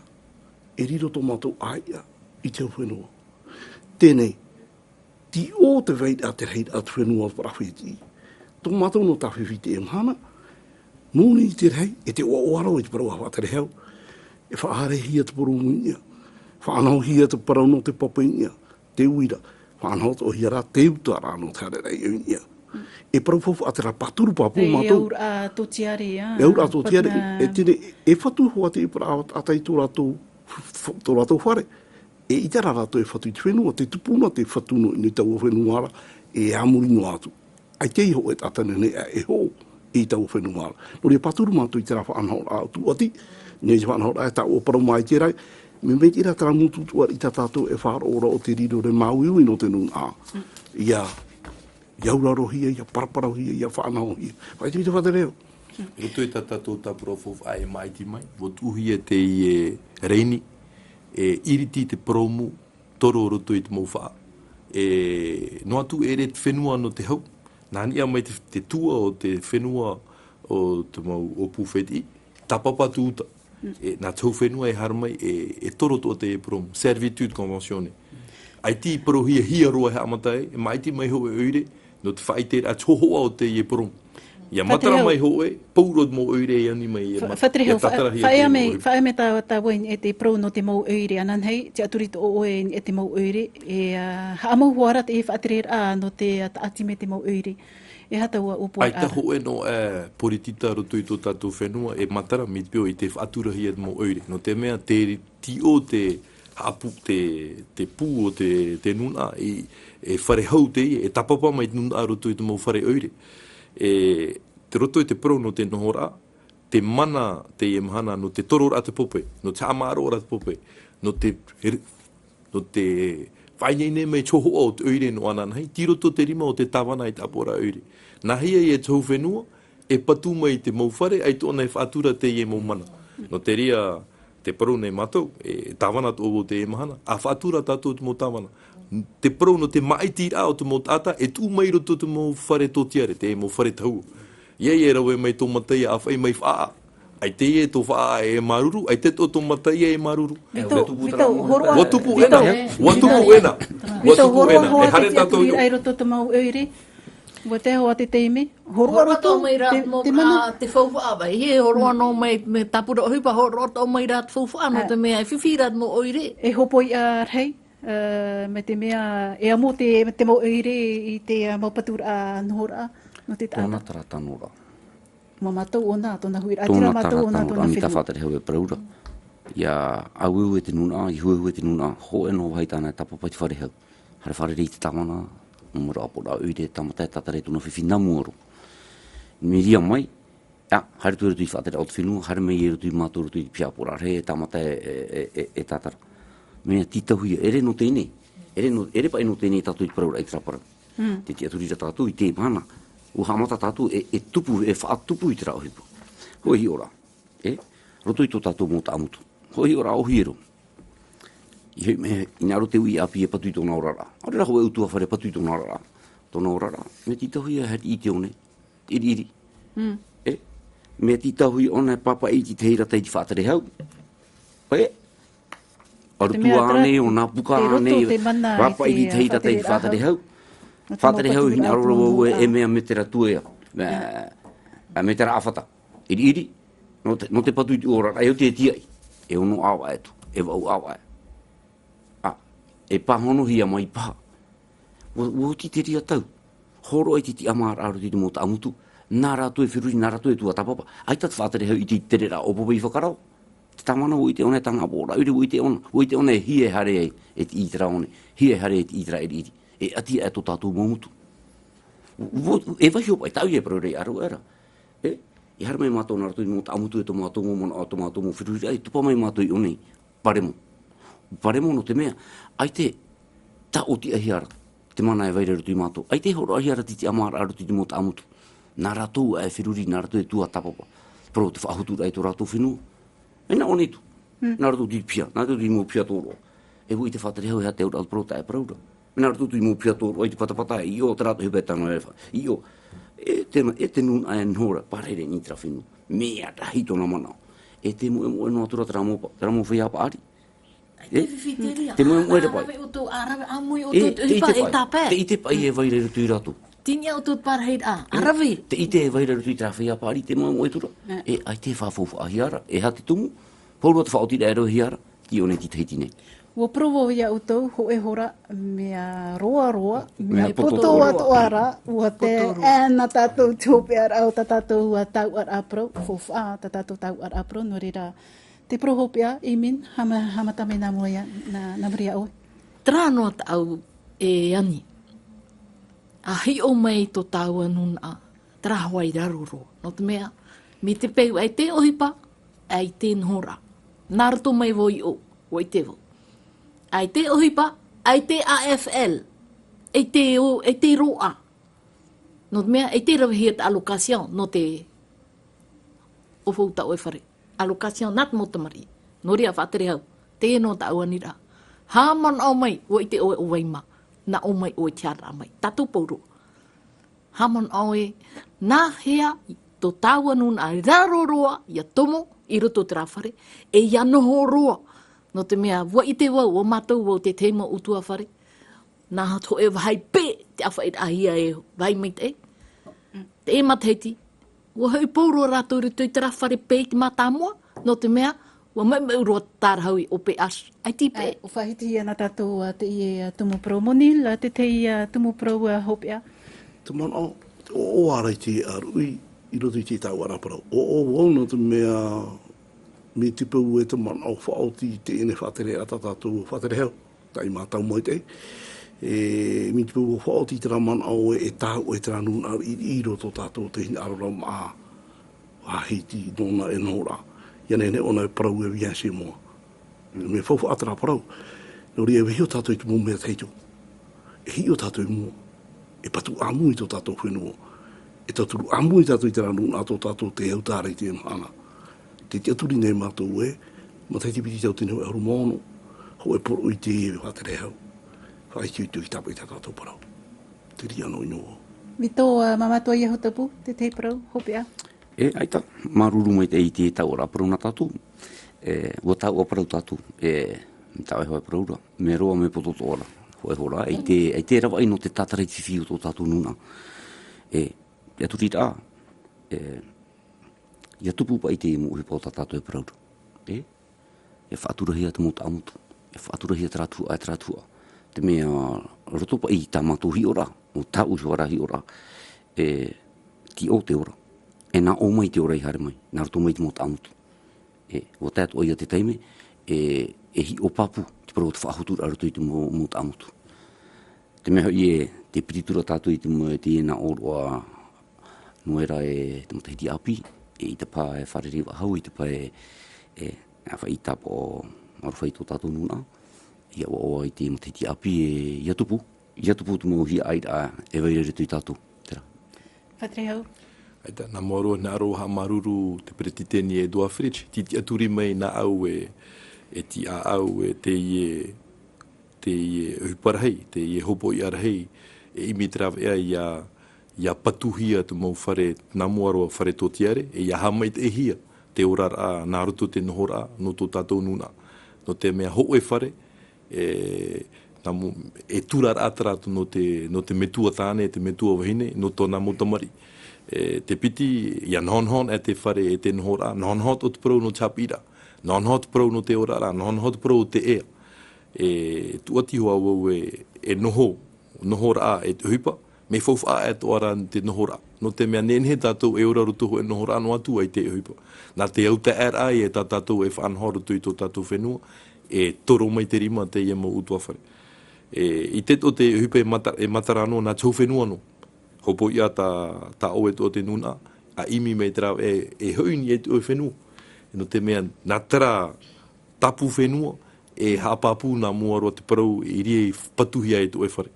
e riro tō mātou ʻāiʻa i te hau fenua. Teie nei, tei ʻō te vairaʻa te reira te fenua parau fētiʻi. Tō mātou nō tāfifi i teie mahana, moni i te rahi, e te ʻoaʻoa roa i te parau a faʻatere hau. E faʻahaerehia te porōmu i niʻa. Faʻanahohia te parau nō te papa i niʻa. Te uira, faʻanaho atoʻahia rā te uta rā nō te haereraʻa i niʻa. E parau faufaʻa terā pāturu pāpū mātou. E auraʻa tōtiare, ā. E auraʻa tōtiare, e teie nei, e fatu hoʻi te parau a Taia i tō rātou, tō rātou fare. E ʻite ra rātou e fatu i te fenua, te tupuna te fatu nō, nō taua fenua ra, e a muri noa atu. ʻAita i hōʻē taʻata nei e hoʻo i taua fenua ra. Nō reira pāturu mātou i terā faʻanahoraʻa tūʻati, nei te faʻanahoraʻa e tāʻu parau mai i te rahi, mea maitaʻi rā terā mūtutuʻa i tā tātou e faʻaroʻo ra o te riro ra māuiui nō te nunaʻa. Ia, ia aurarohia, ia paraparauhia, ia faʻanahohia. Faʻaite i te faʻatere hau. Roto i tā tātou tāpura faufaʻa e māʻiti mai, ʻua tuʻuhia teie rēni, e iriti te porōmu, toro roto i te mau faʻa. E, noa atu ʻere te fenua nō te hau, nā niʻa mai te, te tua o te fenua o te mau ʻōpū fētiʻi, tāpapa atu uta. E, nā te hau fenua e haere mai, e, e toro atoʻa teie porōmu, servitude conventionnée. ʻAita i parauhia hia roa e haʻamata ai, e māʻiti mai hōʻē ʻoire, nō te faʻaʻiteraʻa te hōhoʻa o teie porōmu. Ia matara mai hōʻē, pauroa te mau ʻoire e ani mai, ia tātarahia teie mau ʻoire. Faʻaea mai tāua i niʻa i te porōmu nō te mau ʻoire, anaʻe, tiʻaturi tō ʻoe i niʻa i te mau ʻoire, e, ā, haʻamau hoʻi ra te faʻatereraʻa nō te, ā, tāʻati mai te mau ʻoire. E aha taua ʻōpuaraʻa? ʻAita hōʻē noa, ā, poritita roto i tō tātou fenua, e matara mai te peu i te faʻaturahia te mau ʻoire. Nō te mea, te tei ʻō te haʻapū, te, te pū o te, te nunaʻa, i, e fare hau teie, e tāpapa mai te nunaʻa roto i te mau fare ʻoire. E, te roto i te porōmu nō te nohoraʻa, te mana teie mahana nō te tororaʻa te pope, nō te haʻamāʻaroʻaraʻa te pope, nō te, nō te faʻaineine mai te hōhoʻa o te ʻoire nō ananahi, tei roto te rima o te tāvana i te ʻāpoʻoraʻa ʻoire. Nā hea ia te hau fenua, e patu mai te mau fare, ʻaita ʻōna e faʻatura teie mau mana. Nō te reira, te parau nei mātou, e tāvana atoʻa vau teie mahana, ʻa faʻatura tātou te mau tāvana. Te parau nō te māʻitiraʻa o te mau taʻata, e tuʻu mai roto te mau fare tōtiare, te mau fare tahua. ʻAita e rave mai tō mataia ʻāfaʻi mai faʻaʻā. ʻAita e tō faʻaʻā e māuruuru, ʻaita tō, tō mataia e māuruuru. Vito, Vito, hōroʻa. ʻUa tupu ʻena, ʻua tupu ʻena. Vito, hōroʻa hoʻi te tiʻaturi i roto te mau ʻoire. ʻUa tae hoʻi te taime. Hōroʻa roto te, te mana. Te faufaʻa vai, e hōroʻa noa mai, mea tāpura ʻohipa, hōroʻa atoʻa mai rā te faufaʻa, nō te mea e fifi rā te mau ʻoire. E hōpoiʻa rahi, ā, mai te mea, e amo te, te mau ʻoire i te, ā, mau paturaʻa nohoraʻa, nō te taʻata. Tōna terā tanoraʻa. Mā mātou ʻōna, tōna huiraʻatira, tōna mātou ʻōna, tanoraʻa, tōna fenua. Mai tā faʻatere hau e parau ra. ʻIa ʻaueue te nunaʻa, ʻia huehue te nunaʻa, hōʻē noa vāhi tāna e tāpapa i te fare hau. Haere fārerei i te tāvana, nō te mau ʻāpoʻoraʻa ʻoire, tāmata e tātara i tōna fifi nā mua roa. Mea riro mai, ā, haere atu i roto i te faʻatereraʻa o te fenua, haere mai i roto ia mātou roto i te piha ʻāpoʻoraʻa rahi, tāmata e, e, e, e, e tātara. Mea tītauhia, ʻere nō teie nei, ʻere nō, ʻere paʻi nō teie nei tātou i te parauraʻa i terā parau. Mm. Te tiʻaturiraʻa tātou i teie mahana, ʻua haʻamata tātou e, e tupu, e faʻatupu i terā ʻohipa. Hōʻē hiʻoraʻa. E, roto i tō tātou mau taʻamotu. Hōʻē hiʻoraʻa ʻōhie roa. I hei mea, hinaʻaro te uʻi ʻāpī e patu i tōna oraraʻa. ʻAore rā hōʻē ʻutuāfare patu i tōna oraraʻa. Tōna oraraʻa, mea tītauhia e haere i te one, te ʻiriʻiri. Mm. E, mea tītauhia ʻōna e pāpaʻi i te tahi rata i te faʻatere hau. E, ʻarutua ānei, ʻo nā puka ānei, pāpaʻi i te tahi rata i te faʻatere hau. Faʻatere hau, hinaʻaro roa vau e, e mea metera tuea. Mea, metera ʻāfata. ʻIriʻiri, nō te, nō te patu i te oraraʻa, e oti e tīaʻi, e ono ʻāvaʻe atu, e vaʻu ʻāvaʻe. Ā, e pāhonohia mai paha. ʻUa, ʻua oti te reira tau. Hōroʻa i te tiʻamāraʻa roto i te mau taʻamotu, nā rātou e feruri, nā rātou e tuatāpapa. ʻAita te faʻatere hau i te tereraʻa ʻōpōpō i fakarau. Te tāvana ʻua ʻite ʻōna e tāna ʻāpoʻoraʻa ʻoire, ʻua ʻite ʻōna e hia e haere ai, e tiʻi i terā one, hia e haere ai e tiʻi i terā ʻiriʻiri. E ʻati aʻe tō tātou mau motu. Vo-, e vaiho paʻi, tāʻu ia e parau ra i ʻaro era. E, i haere mai mātou nā roto i te mau taʻamotu e tō mātou mau manaʻo, tō mātou mau feruriraʻa, e topa mai mātou i ʻō nei. Paremo. Paremo nō te mea, ʻaita e tāʻotiʻahia ra te mana e vai ra i roto ia mātou. ʻAita e hōroʻahia ra te tiʻamāraʻa i roto i te mau taʻamotu. Nā rātou e feruri, nā rātou e tuatāpapa. Parau te faʻahoturaʻa i tō rātou fenua. E nā ʻō nei atu. Mm. Nā rātou te piha, nā rātou te mau piha tōroʻa. E ʻua ʻite Fātere Hau e aha te auraʻa o te parau, taʻa e parau ra. Nā rātou te mau piha tōroʻa i te patapata, ʻio, terā atoʻa e pētano e fa-, ʻio. E te, e te nūnaʻa e noho ra, pārahi ra i terā fenua. Mea rahi tōna manaʻo. E te moʻemoʻe noa atu ra terā mau pa-, terā mau feiā paʻari. E? Te moʻemoʻe ra paʻi. ʻĀrave ʻōutou, ʻārave ʻāmui ʻōutou, e, te ʻohipa, e tāpae. Te ʻite paʻi e vai ra i roto ia rātou. Tini ʻōutou te pārahi ra, e, ʻārave. Te ʻite e vai ra i roto i terā feiā paʻari, te moʻemoʻe atu ra. E. E, ʻaita e faʻafaufaʻahia ra, e aha te tumu, pauroa te faʻaotiraʻa e ravehia ra, ki ʻō nei i Tahiti nei. ʻUa parau vau ia ʻoutou, hōʻē hora, mea roaroa, mea poto atoʻa ra, ʻua tae, e, nā tātou te hopeʻaraʻa o tā tātou, ā, taoʻaraʻa parau, faufaʻa tā tātou taoʻaraʻa parau, nō reira, te parau hopeʻa, Emin, haʻama-, haʻamata mai nā mua ia, nā, nā muri iā ʻoe. Terā noa tāʻu e ani. ʻA hiʻo mai tō tāua nūnaʻa, terā hoʻi i raro roa. Nō te mea, mai te peu ʻaita e ʻohipa, ʻaita e nohoraʻa. Nā roto mai vau i ʻō, ʻua ʻite vau. ʻAita e ʻohipa, ʻaita e A F L, ʻaita e ʻō, ʻaita e roaʻa. Nō te mea, ʻaita e ravehia te allocation, nō te ʻōfaʻi tā ʻoe fare. Allocation nā te mau tamariʻi. Nō reira Fātere Hau, teie noa tāʻu aniraʻa. Haʻamanaʻo mai, ʻua ʻite ʻoe ʻo vai mā. Nā ʻō mai ʻoe te haereraʻa mai. Tātou pauroa. Haʻamanaʻo ē, nā hea tō tāua nūnaʻa i raro roa, ʻia tomo i roto i terā fare, e ʻia noho roa. Nō te mea, ʻua ʻite vau, ʻua mātau vau te tahi mau ʻutuāfare. Nā hōʻē vāhi pē te ʻāfaʻiraʻahia e vāhi maitaʻi. Teie matahiti, ʻua hoʻi pauroa rātou i roto i terā fare pē i te mātāmua, nō te mea, ʻua maumauru roa te tārahu i O P H, ʻaita i pē. E, ʻua faʻahitihia nā tātou, ā, teie, ā, tumu parau. Monil, ā, te, teie, ā, tumu parau, ā, hopeʻa. Te manaʻo, te ʻoaʻoa ra i te ʻāruʻi, i roto i te taoʻaraʻa parau. ʻOaʻoa vau nō te mea, mai te peu e te manaʻo faʻaoti i teie nei faʻatereraʻa tā tātou Fātere Hau. Tāʻu i mātau maitaʻi. E, mai te peu ʻua faʻaoti terā manaʻo e, e tāuʻe terā nūnaʻa i, i roto tātou te hinaʻaro ra maʻa. Vāhi tei nōna e nohoraʻa. ʻIa nehenehe ʻōna e parau e via se moa. Mea faufaʻa terā parau. Nō reira e vaiiho tātou i te mau mea tahito. E hiʻo tātou i mua. E patu ʻāmui tō tātou fenua. E tauturu ʻāmui tātou i terā nūnaʻa tō tātou te autahuʻaraʻa i te mahana. Tē tiʻaturi nei mātou ē, matahiti piti tauatini hōʻē ʻahuru mā ono, hōʻē poroʻi i te Fātere Hau. Faʻaitoito i tāpaʻo i tā tātou parau. Te reira noa ʻino. Mai tō, ā, māmā Toa Iehotopū, te tahi parau hopeʻa. E, ʻaita, māuruuru maitaʻi i te taoʻaraʻa parau nā tātou. E, ʻua taoʻa parau tātou. E, taoʻa e hōʻē parau ra. Mea roa, mea poto atoʻa ra. Hōʻē hora, ʻaita, ʻaita e ravaʻi nō te tātara fifi o tō tātou nūnaʻa. E, tiʻaturiraʻa, e, ʻIa tupu paʻi te mau ʻohipa o tā tātou e parau ra. E? ʻIa faʻaturahia te mau taʻamotu. ʻIa faʻaturahia terā tuhaʻa, terā tuhaʻa. Te mea, roto paʻi i tā mātou hiʻoraʻa, ʻo tāʻu iho ā ra hiʻoraʻa. E, tei ʻō te ora. E nā ʻō mai te ora i haere mai, nā roto mai te mau taʻamotu. E, ʻua tae atoʻa ia te taime, e, e hiʻo pāpū, te parau o te faʻahoturaʻa i roto i te mau, mau taʻamotu. Te mea hoʻi e, tē piti atu ra tātou i te mau, teie nā ʻōroʻa Noera e te matahiti ʻāpī, e i te pae fārerei faʻahou, i te pae, e, ʻāfaʻi tāpaʻo aroha i tō tātou nūnaʻa, ʻia ʻoaʻoa i te matahiti ʻāpī e ʻia tupu, ʻia tupu te mau hiaʻairaʻa e vai ra i roto ia tātou, terā. Fātere Hau. ʻAita, nā mua roa, nā roa haʻamāuruuru te peretiteni e Edouard Fritch, tei tiʻaturi mai nāʻau e, e tiʻaʻau e teie, teie ʻohipa rahi, teie hopoiʻa rahi, e ʻimi te rāveʻa ʻia, ʻia patuhia te mau fare, nā mua roa fare tōtiare, e ʻia haʻamaitaʻihia te oraraʻa nā roto i te nohoraʻa, nō tō tātou nūnaʻa. Nō te mea hōʻē fare, e, nā mu-, e turaraʻa terā nō te, nō te metua tāne, te metua vahine, nō tōna mau tamariʻi. E, te piti, ʻia nohonoho anaʻe te fare e te nohoraʻa, nohonoho atoʻa te parau nō te haʻapiʻiraʻa, nohonoho te parau nō te oraraʻa, nohonoho te parau o te ea. E tūʻati hoʻi vau e, e noho, nohoraʻa e te ʻohipa, mea faufaʻa atoʻa ra te nohoraʻa. Nō te mea nehenehe tātou e ora i roto i te nohoraʻa noa atu ʻaita e ʻohipa. Nā te autaeaʻeraʻa ïa tā tātou e faʻanaho i roto i tō tātou fenua, e toro mai te rima teie mau ʻutuāfare. E, ʻite atoʻa te ʻohipa e mata-, e matara noa nā te hau fenua noa. Hopoiʻa tā, tā ʻoe atoʻa te nūnaʻa, a ʻimi mai te rāveʻa e, e hoʻi nei i te ʻoe fenua. Nō te mea, nā terā tāpū fenua, e haʻapāpū nā mua roa te parau, i reira e patuhia ai te ʻoe fare.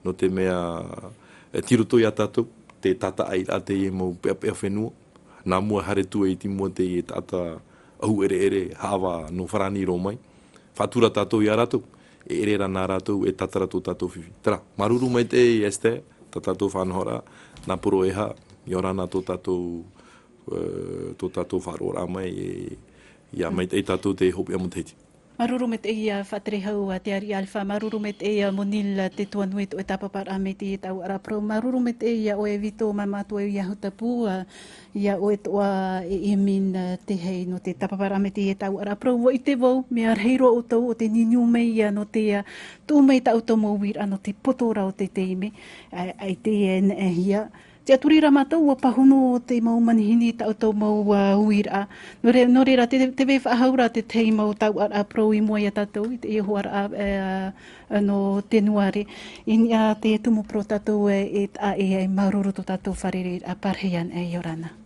Nō te mea, e tei roto ia tātou, te tātaʻiraʻa teie mau peʻapeʻa fenua. Nā mua haere atu i te mua teie taʻata ʻahu ʻereʻere, haʻavā nō farāni roa mai. Faʻatura tātou ia rātou, e ʻere rā nā rātou, e tātara tō tātou fifi. Terā, māuruuru maitaʻi Esther, tā tātou faʻanahoraʻa, nā poro e hā, ʻia ora na tō tātou, e, tō tātou faʻaroʻoraʻa mai, e, ʻia maitaʻi tātou te hopeʻa matahiti. Māuruuru maitaʻi ia Faʻaterehau a Te Ariʻi Alpha, māuruuru maitaʻi ia Monil Tetuanui, tō ʻoe tāpaparaʻa mai teie tauʻaraʻa parau, māuruuru maitaʻi ia ʻoe Vito Mamatoe ia Hutapu, a, ia ʻoe atoʻa e Emin, a, Tehei nō te tāpaparaʻa mai teie tauʻaraʻa parau. ʻUa ʻite vau, mea rahi roa ʻoutou ʻo tē niuniu mai ia nō te, a, tuʻu mai tā ʻoutou mau uiraʻa nō te poto ra o te taime, a, ʻaita e neʻehia. Tiʻaturi rā mātou, ʻua pāhono te mau manihini tā ʻoutou mau, a, uiraʻa. Nō re-, nō reira, tē, tē vai faʻahou ra te tahi mau tauʻaraʻa parau i mua ia tātou, i teie hoʻiraʻa, e, a, nō Tenuare. I niʻa teie tumu parau tātou e, e taʻa ʻē ai, māuruuru tō tātou fārereiraʻa, pārahi ana, ʻia ora na.